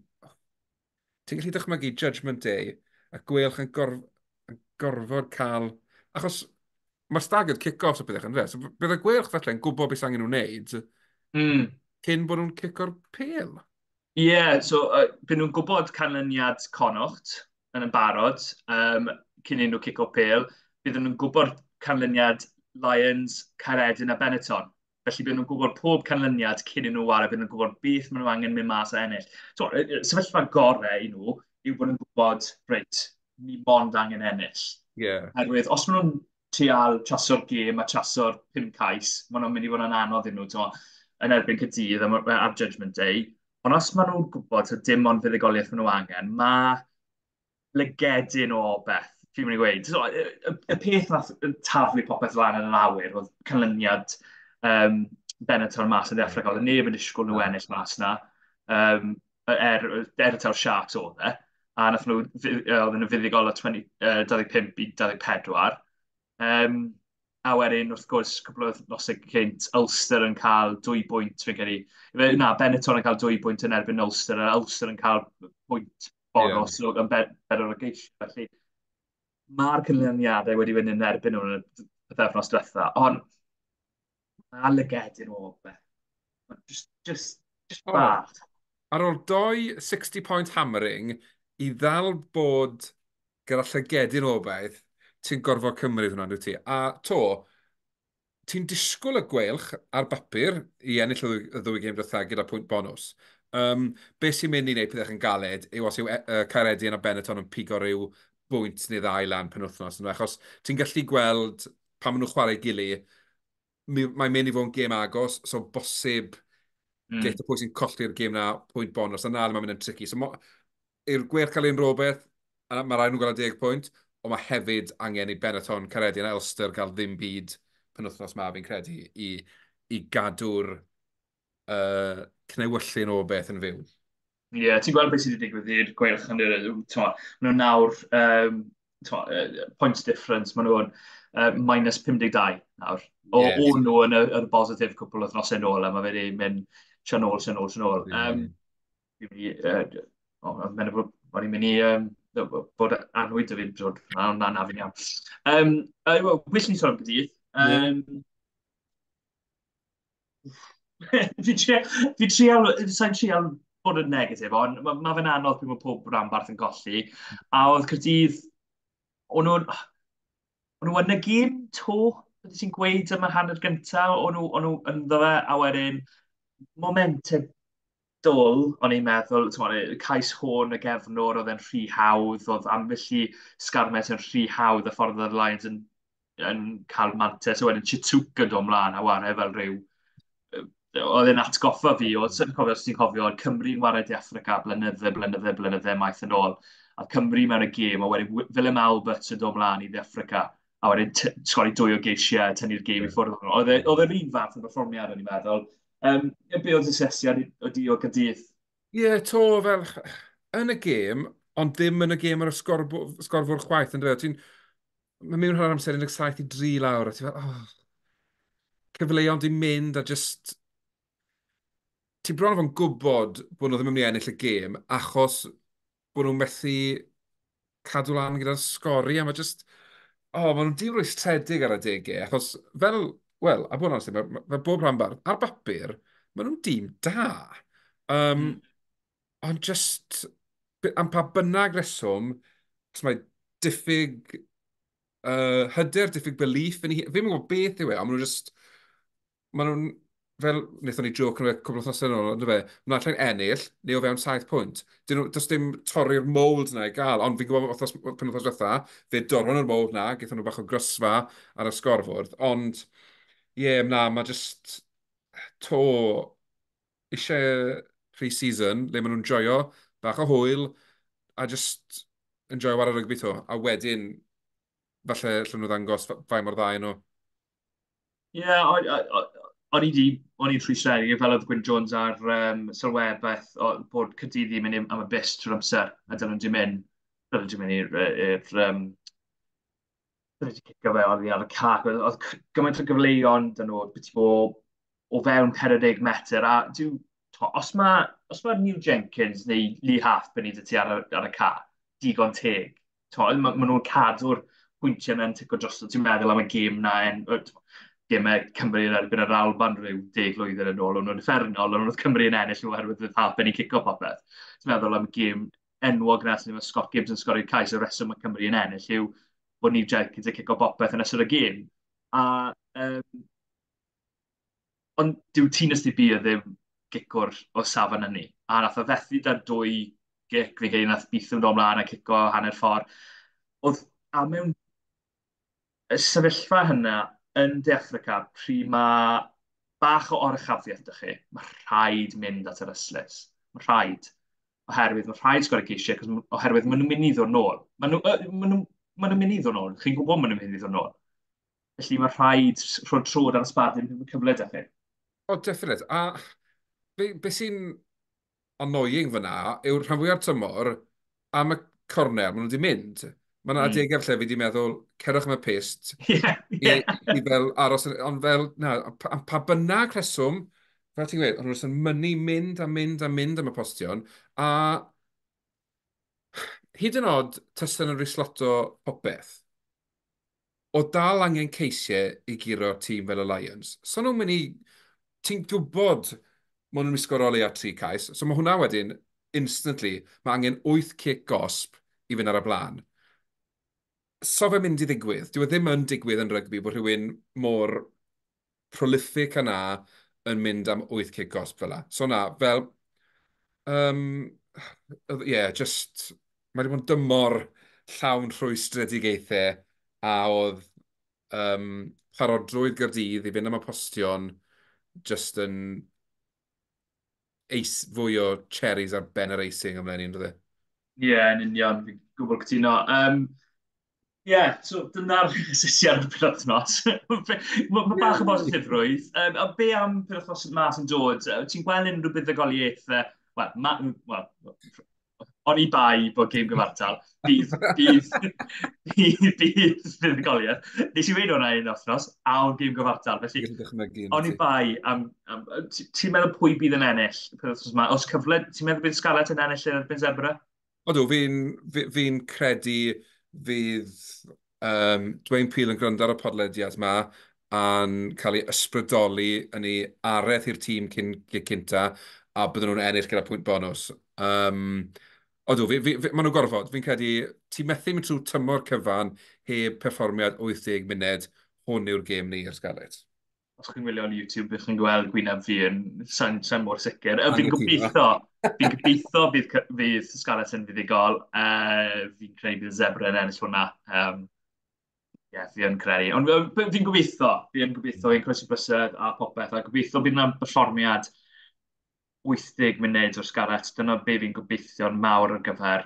[SPEAKER 2] ti'n gallu dychmygu Judgment Day a Gweilch yn gorfod cael. Achos mae staggered kick-offs o bethau yn fe. So bydd y Gweilch felly yn gwybod beth angen nhw'n wneud cyn bod nhw'n cico'r pêl.
[SPEAKER 1] Ie, yeah, so byd nhw'n gwybod canlyniad Connacht. yn y barod, cyn i nhw cico pêl, bydden nhw'n gwybod canlyniad Lions, Caeredin a Benetton. Felly bydden nhw'n gwybod pob canlyniad cyn i nhw ware, bydden nhw'n gwybod beth maen nhw angen mynd mas a ennill. So, y sefyllfa gorau i nhw yw bod nhw'n gwybod, reit, ni mond angen ennill. Oherwydd, os maen nhw'n trial traso'r gêm a traso'r 5 cais, maen nhw'n mynd i fod yn anodd iddyn nhw, t'mo, yn erbyn Caerdydd ar Judgment Day. Ond os maen nhw'n gwybod taw dim ond fuddugoliaeth maen nhw angen, mae lygedyn o beth, fi'n mynd i gweud. So, y peth nath taflu popeth lan yn yr awyr oedd canlyniad Benetton mas yn Affrica. Oedd neb yn disgwyl nhw ennill mas na. Er taw'r Sharks oedd e. A nath nhw, oedden nhw fuddugol o 20, 25 i 24. A wedyn, wrth gwrs, cwpl o wythnosau cynt, Ulster yn cael 2 bwynt, fi'n credu. Na, Benetton yn cael 2 bwynt yn erbyn Ulster, a Ulster yn cael pwynt bonus yn bedwar o geisio. Felly, mae'r canlyniadau wedi fynd yn erbyn nhw yn y pythefnos diwetha, ond mae lygedyn o beth. Just bach.
[SPEAKER 2] Ar ôl doi 60-point hammering, i ddal bod gyda llygedyn o beth, ti'n gorfod cymryd hwnna, dwyt ti? A to, ti'n disgwyl y Gweilch ar bapur i ennill y ddwy gêm diwetha gyda pwynt bonws. Be sy'n mynd i wneud pethau yn galed yw os yw Caeredin a Benetton yn pigo rhyw bwynt neu ddau lan penwythnos. Achos ti'n gallu gweld pan maen nhw'n chwarae gili, mae'n mynd i fod yn gêm agos, so bosib geith y pwy sy'n colli'r gêm na pwynt bonus, a na le mae'n mynd yn tricky. So i'r Gweilch cael un rhywbeth, a mae rhaid nhw gael 10 pwynt, ond mae hefyd angen i Benetton, Caeredin a Ulster gael ddim byd penwythnos ma, fi'n credu, i gadw'r cnewyllyn o beth yn fyw.
[SPEAKER 1] Ie, yeah, ti'n gweld beth sydd wedi digwydd i'r Gweilch yn y, t'mo, maen nhw nawr, t'mo, points difference, maen nhw'n minus 52 nawr. O, o nhw yn y positif cwpl o wythnosau nôl, a mae fe wedi mynd sian ôl, sian ôl, sian ôl. Fi'n mynd i, o, mae'n meddwl bod i'n mynd i bod annwyd y fi'n dod, na, na, na, fi'n iawn. Wel, well ni sôn am Gaerdydd. Fi'n trial, sa'n trial bod yn negatif, ond ma fe'n anodd pryd mae pob rhanbarth yn colli. A oedd Caerdydd, o'n nhw yn y gêm to, bydde ti'n gweud am y hanner gyntaf, o'n nhw ynddo fe, a wedyn momentau dwl, o'n i'n meddwl, t'mod, cais Horn y gefnwr, oedd e'n rhy hawdd, oedd ambell i sgarmes yn rhy hawdd, y ffordd oedd y Lions yn cael mantais, a wedyn Tshituka yn dod mlaen a ware fel rhyw, oedd e'n atgoffa fi, oedd sy'n cofio, os ti'n cofio, oedd Cymru'n ware De Affrica blynydde, blynydde, blynydde maith yn ôl, a Cymru mewn y gêm, a wedyn Willem Alberts yn dod mlaen i De Affrica, a wedyn sgori 2 o geisiau, tynnu'r gêm i ffwrdd. Oedd e'r un fath o berfformiad, o'n i'n meddwl. Be oedd asesiad o di o Gaerdydd?
[SPEAKER 2] Ie, yeah, to, fel, yn y gêm, ond ddim yn y gêm ar y sgorfwrdd chwaith, yn dweud. Mae mewn hanner amser 17-3 lawr, a ti'n fel, oh, cyfleon di mynd a just... Ti'n bron o fod yn gwybod bod nhw ddim yn mynd i ennill y gêm, achos bod nhw'n methu cadw lan gyda'r sgori, a mae just... Oh, maen nhw'n dim rwystredig ar adegau, achos fel, wel, a bod yn onest, fel bob rhanbarth, ar bapur, maen nhw'n dîm da. Ond just, am pa bynnag reswm, mae diffyg hyder, diffyg belief, yn fi ddim yn gwybod beth yw e, ond maen nhw just, maen nhw'n, fel wnaethon ni joke yn y cwbl o wythnosau yn ôl, ond fe, maen nhw'n ennill, neu o fewn 7 pwynt. Does dim torri'r mould na i gael, ond fi'n gwybod penwythnos diwetha, fe dorron nhw'r mould na, gaethon nhw bach o grysfa ar y sgorfwrdd, ond ie, yeah, na, mae just to eisiau pre-season, le maen nhw'n joio, bach o hwyl, a just enjoyo ar y rygbi to, a wedyn, falle allan nhw ddangos faint mor dda nhw.
[SPEAKER 1] Ie, yeah, o'n i'n rhwystredig, fel oedd Gwyn Jones ar sylwebaeth bod Caerdydd yn mynd am y bus trwy'r amser, a dyn nhw'n di mynd, dyn nhw'n di mynd i'r dyn nhw wedi cicio fe oddi ar y cac, oedd gymaint o gyfleon dyn nhw, beth o fewn 40 metr, a os ma Neil Jenkins neu Lee Halfpenny 'da ti ar y ca, digon teg, ma nhw'n cadw'r pwyntiau mewn tico drosto, ti'n meddwl am y gêm na, gemau Cymru yn erbyn yr Alban rhyw 10 blwyddyn yn ôl, o'n nhw'n uffernol, ond oedd Cymru yn ennill nhw oherwydd oedd Halfpenny cico popeth. Ti'n meddwl am y gêm enwog na sydd efo Scott Gibbs yn sgorio cais, y reswm mae Cymru yn ennill yw bod Neil Jenkins yn cico bopeth yn ystod y gêm. A, ond dyw Tinus de Beer ddim gicwr o safon hynny. A nath o fethu da'r 2 gic, fi'n credu nath Beetham dod ymlaen a cico hanner ffordd. Oedd, a mewn y sefyllfa hynna yn De Affrica, pryd mae bach o oruchafiaeth 'da chi, mae rhaid mynd at yr ystlys. Mae rhaid. Oherwydd mae rhaid sgorio ceisiau, oherwydd maen nhw'n mynd i ddod nôl. Maen nhw'n mynd i ddod nôl. Chi'n gwybod maen nhw'n mynd i ddod nôl. Felly mae rhaid rhoi'r trod ar y sbardun bydd cyfle 'da chi.
[SPEAKER 2] O, definite. A be sy'n annoying fyna yw'r rhan fwyaf tymor am y corner, maen nhw wedi mynd. Mae yna adegau lle fi wedi meddwl, cerwch am y pist, i fel aros, ond fel, na, pa bynnag rheswm, fel ti'n gweud, ond nhw'n mynnu mynd a mynd a mynd am y postion, a hyd yn oed tasen nhw'n risloto popeth, o dal angen ceisiau i guro tîm fel y Lions. So nhw'n mynd i, ti'n gwybod, maen nhw'n mynd i sgorio o leia 3 cais, so mae hwnna wedyn, instantly, mae angen 8 cic gosb i fynd ar y blaen. So fe'n mynd i ddigwydd. Dyw e ddim yn digwydd yn rygbi bod rhywun mor prolific yna yn mynd am 8 cic gosb fel la. So na, fel... yeah, just... Mae wedi bod yn dymor llawn rhwystredigaethau a oedd parodrwydd Gaerdydd i fynd am y postion just yn fwy o cherries ar ben yr icing ymlaen i'n dod e.
[SPEAKER 1] Ie, yn union, fi'n gwybod cytuno. Ie, so dyna'r asesiad o'r penwythnos. Mae bach o bositifrwydd. A be am penwythnos yma sy'n dod? Ti'n gweld unrhyw buddugoliaethau? Wel, oni bai bod gêm gyfartal. Bydd buddugoliaeth. Nes i weud hwnna un wythnos, a o'n gêm gyfartal. Felly, oni bai am... Ti'n meddwl pwy bydd yn ennill penwythnos yma? Os cyfle, ti'n meddwl bydd Scarlett yn ennill yn erbyn Zebra?
[SPEAKER 2] Odw, fi'n credu fydd Dwayne Peel yn gwrando ar y podlediad yma a'n cael ei ysbrydoli yn ei araith i'r tîm cyn cynta a bydden nhw'n ennill gyda pwynt bonws. Odw, maen nhw'n gorfod. Fi'n credu, ti'n methu mynd trwy tymor cyfan heb perfformiad 80 munud, hwn yw'r gêm ni i'r Scarlets.
[SPEAKER 1] Os chi'n gwylio ar YouTube, bych chi'n gweld gwyneb fi yn sa'n mor sicr. Fi'n gobeithio bydd Scarlets yn fuddugol. Fi'n credu bydd Zebra yn ennill hwnna. Ie, fi yn credu. Ond fi'n gobeithio, fi'n croesi bysedd a popeth, a gobeithio bydd yna'n perfformiad 80 munud o'r Scarlets. Dyna be fi'n gobeithio'n mawr ar gyfer.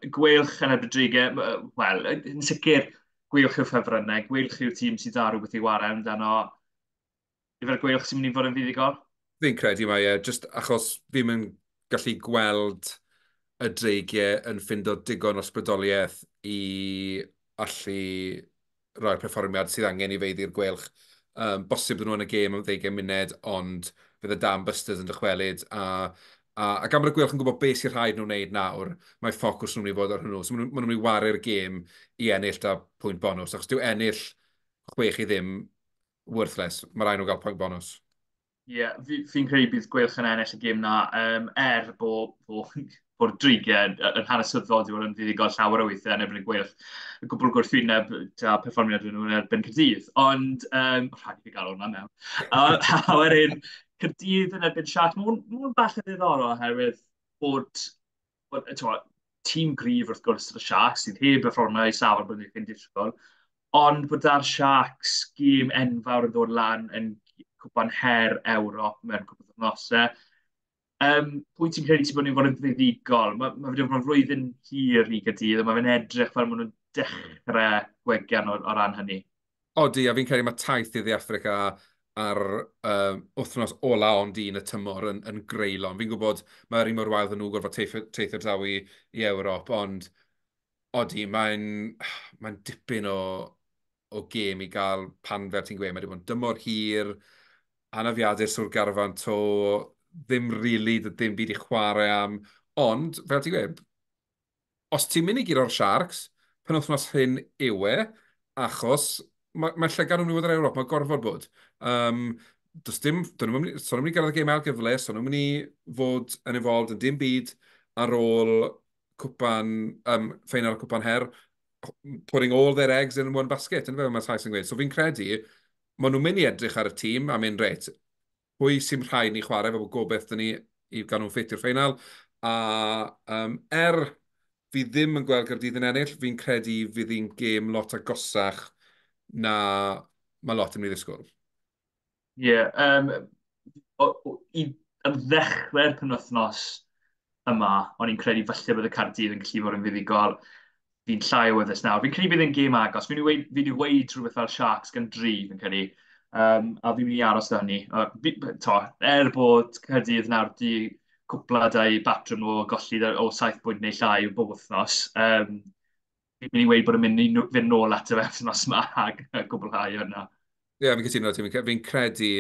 [SPEAKER 1] Gweilch yn erbyn Dreigiau, wel, yn sicr, Gweilch yw'r ffefrynnau, Gweilch yw'r tîm sydd â rhywbeth i wario amdano. Yfe'r Gweilch sy'n mynd i fod yn fuddugol?
[SPEAKER 2] Fi'n credu mae e, just achos fi'n mynd gallu gweld y Dreigiau yn ffindo digon o ysbrydoliaeth i allu roi'r perfformiad sydd angen i feiddi'r Gweilch. Bosib bydden nhw yn y gêm am 20 munud, ond fydd y Dam Busters yn dychwelyd. A gan bod y Gweilch yn gwybod beth sy'n rhaid nhw'n wneud nawr, mae ffocws nhw'n mynd i fod ar hwnnw. So maen nhw'n mynd i waru'r gêm i ennill da pwynt bonws. Achos dyw ennill 6-0 worthless. Mae rhaid nhw gael pwynt bonws.
[SPEAKER 1] Ie, yeah, fi'n credu bydd Gweilch yn ennill y gêm na, er bod Dreigiau yn hanesyddol wedi bod yn fuddugol llawer o weithiau yn erbyn y Gweilch. Y gwbl gwrthwyneb a perfformiad nhw yn erbyn Caerdydd. Ond, rhaid i fi gael hwnna mewn. A wedyn, Caerdydd yn erbyn Sharks, mae hwn bach yn ddiddorol oherwydd bod tîm gryf wrth gwrs y Sharks sydd heb berfformio i safon bod nhw'n disgwyl, ond bod da'r Sharks gêm enfawr yn dod lan yn cwpan her Ewrop mewn cwpl o wythnosau. Pwy ti'n credu ti'n bod ni'n fod yn fuddugol? Mae wedi bod yn flwyddyn hir i Gaerdydd, a mae fe'n edrych fel maen nhw'n dechrau gwegian o ran hynny.
[SPEAKER 2] Odi, a fi'n credu mae taith i Dde Affrica ar wythnos ola ond un y tymor yn greulon. Fi'n gwybod mae'r un mor wael nhw gorfod teithio draw i Ewrop, ond odi, mae'n dipyn o gêm i gael pan fel ti'n gweud, mae wedi bod yn dymor hir, anafiadau sŵr garfan to, ddim really, ddim byd i chwarae am, ond, fel ti'n gweud, os ti'n mynd i guro'r Sharks, penwythnos hyn yw e, achos mae llygad nhw'n mynd i fod ar Ewrop, mae gorfod bod. Does dim, so nhw'n mynd i gyrraedd y gêm ail gyfle, so nhw'n mynd i fod yn involved yn dim byd ar ôl cwpan, ffeinal cwpan her, putting all their eggs in one basket, yn fe, mae'r Sais yn gweud. So fi'n credu, maen nhw'n mynd i edrych ar y tîm a mynd, reit, pwy sy'n rhaid ni chwarae fel bod gobeith dyn ni i gael nhw'n ffit i'r ffeinal. A er fi ddim yn gweld Gaerdydd yn ennill, fi'n credu fydd hi'n gêm lot agosach na mae lot yn mynd i ddisgwyl.
[SPEAKER 1] Ie, yeah, ar ddechrau'r penwythnos yma, o'n i'n credu falle bydd y Caerdydd yn gallu bod yn fuddugol. Fi'n llai o wyddys nawr. Fi'n credu bydd yn gêm agos. Fi'n wedi rhywbeth fel Sharks gan 3, fi'n credu. A fi'n mynd i aros da hynny. Er bod Caerdydd nawr di cwpla dau batrwm nhw o golli o 7 pwynt neu llai o bob wythnos. Fi'n mynd i weud bod yn mynd i fynd nôl ato fe wythnos yma a gwblhau hwnna.
[SPEAKER 2] Ie, yeah, fi'n cytuno, fi'n credu,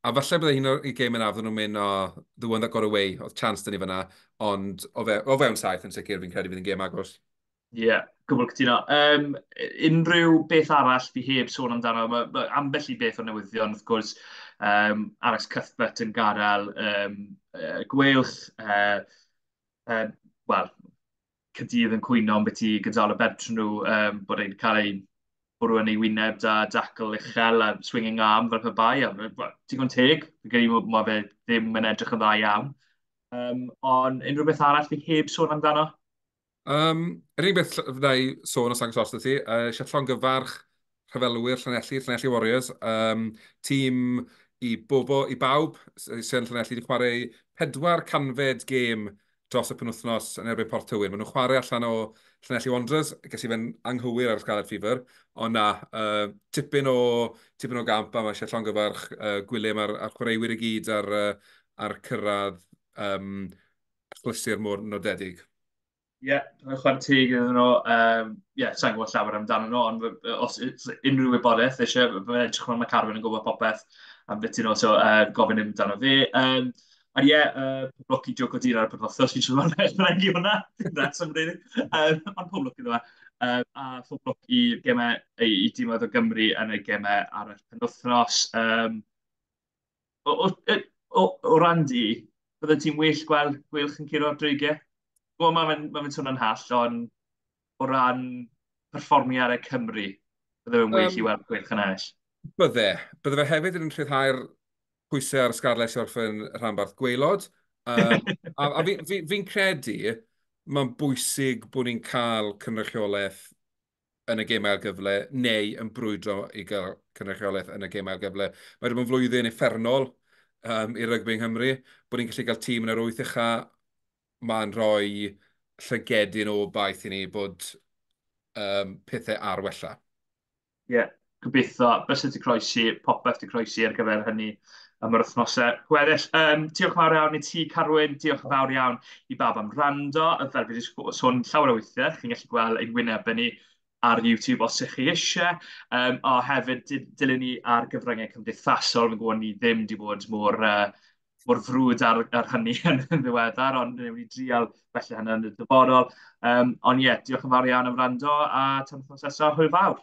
[SPEAKER 2] a falle bydde hi'n o'r gêm yna, fydden nhw'n mynd, oh, the one that got away, oedd chance dyn ni fyna, ond o fewn 7 yn sicr, fi'n credu fydd yn gêm agos.
[SPEAKER 1] Ie, yeah, gwbl cytuno. Unrhyw beth arall fi heb sôn amdano, ma ambell i beth o newyddion, wrth gwrs, Alex Cuthbert yn gadael Gweilch, wel, Caerdydd yn cwyno ambiti Gonzalo Bertranou nhw, bod e'n cael ei bwrw yn ei wyneb da dacl uchel a swinging arm fel pe bai. A, digon teg, fi'n credu mae fe ddim yn edrych yn dda iawn. Ond unrhyw beth arall fi heb sôn amdano?
[SPEAKER 2] Yr unig beth fydda i sôn os agos os ti, eisiau llongyfarch rhyfelwyr Llanelli, Llanelli Warriors, tîm i bobo, i bawb sy'n Llanelli wedi chwarae 400fed gêm dros y penwythnos yn erbyn Port Tywyn. Maen nhw'n chwarae allan o Llanelli Wanderers, ges i fe'n anghywir ar Scarlet Fever, ond na, tipyn o gamp, a mae eisiau llongyfarch Gwilym a'r chwaraewyr i gyd ar cyrraedd achlysur mor nodedig.
[SPEAKER 1] Ie, yeah, chwarae teg iddyn nhw. Ie, sa'n gwybod llawer amdano nhw, ond os unrhyw wybodaeth eisiau, mae'n edrych fel mae Carwyn yn gwybod popeth am beth nhw, so gofyn amdano fe. Ond ie, pob lwc i Joe Codina ar y penwythnos, fi'n siŵr mae'n ychwanegu hwnna, that's really. Ond pob lwc iddo fe. A pob lwc i gemau, i dimoedd o Gymru yn y gemau ar y penwythnos. O ran di, bydde ti'n well gweld Gweilch yn curo'r Dreigiau? Wel, mae fe'n swnio'n hall, ond o ran perfformiadau Cymru, bydde fe'n well i weld Gweilch yn ennill?
[SPEAKER 2] Bydde. Bydde fe hefyd yn rhyddhau'r pwysau ar Scarlets i orffen rhanbarth gwaelod. A fi'n credu mae'n bwysig bod ni'n cael cynrychiolaeth yn y gêm ail gyfle neu yn brwydro i gael cynrychiolaeth yn y gêm ail gyfle. Mae wedi bod yn flwyddyn uffernol i rygbi yng Nghymru. Bod ni'n gallu cael tîm yn yr 8 ucha, mae'n rhoi llygedyn o baith i ni bod pethau ar wella.
[SPEAKER 1] Ie, yeah, gobeithio. Bysedd ti croesi, popeth ti croesi ar gyfer hynny am yr wythnosau gweddill. Diolch yn fawr iawn i ti, Carwyn. Diolch yn fawr iawn i bawb am wrando. Fel fi wedi sôn llawer o weithiau, chi'n gallu gweld ein wynebau ni ar YouTube os ych chi eisiau. A hefyd, dilyn ni ar gyfryngau cymdeithasol. Fi'n gwybod ni ddim wedi bod mor frwd ar hynny yn ddiweddar, ond ni wedi drial felly hynny yn y dyfodol. Ond ie, diolch yn fawr iawn am wrando, a tan wythnos nesaf, hwyl fawr.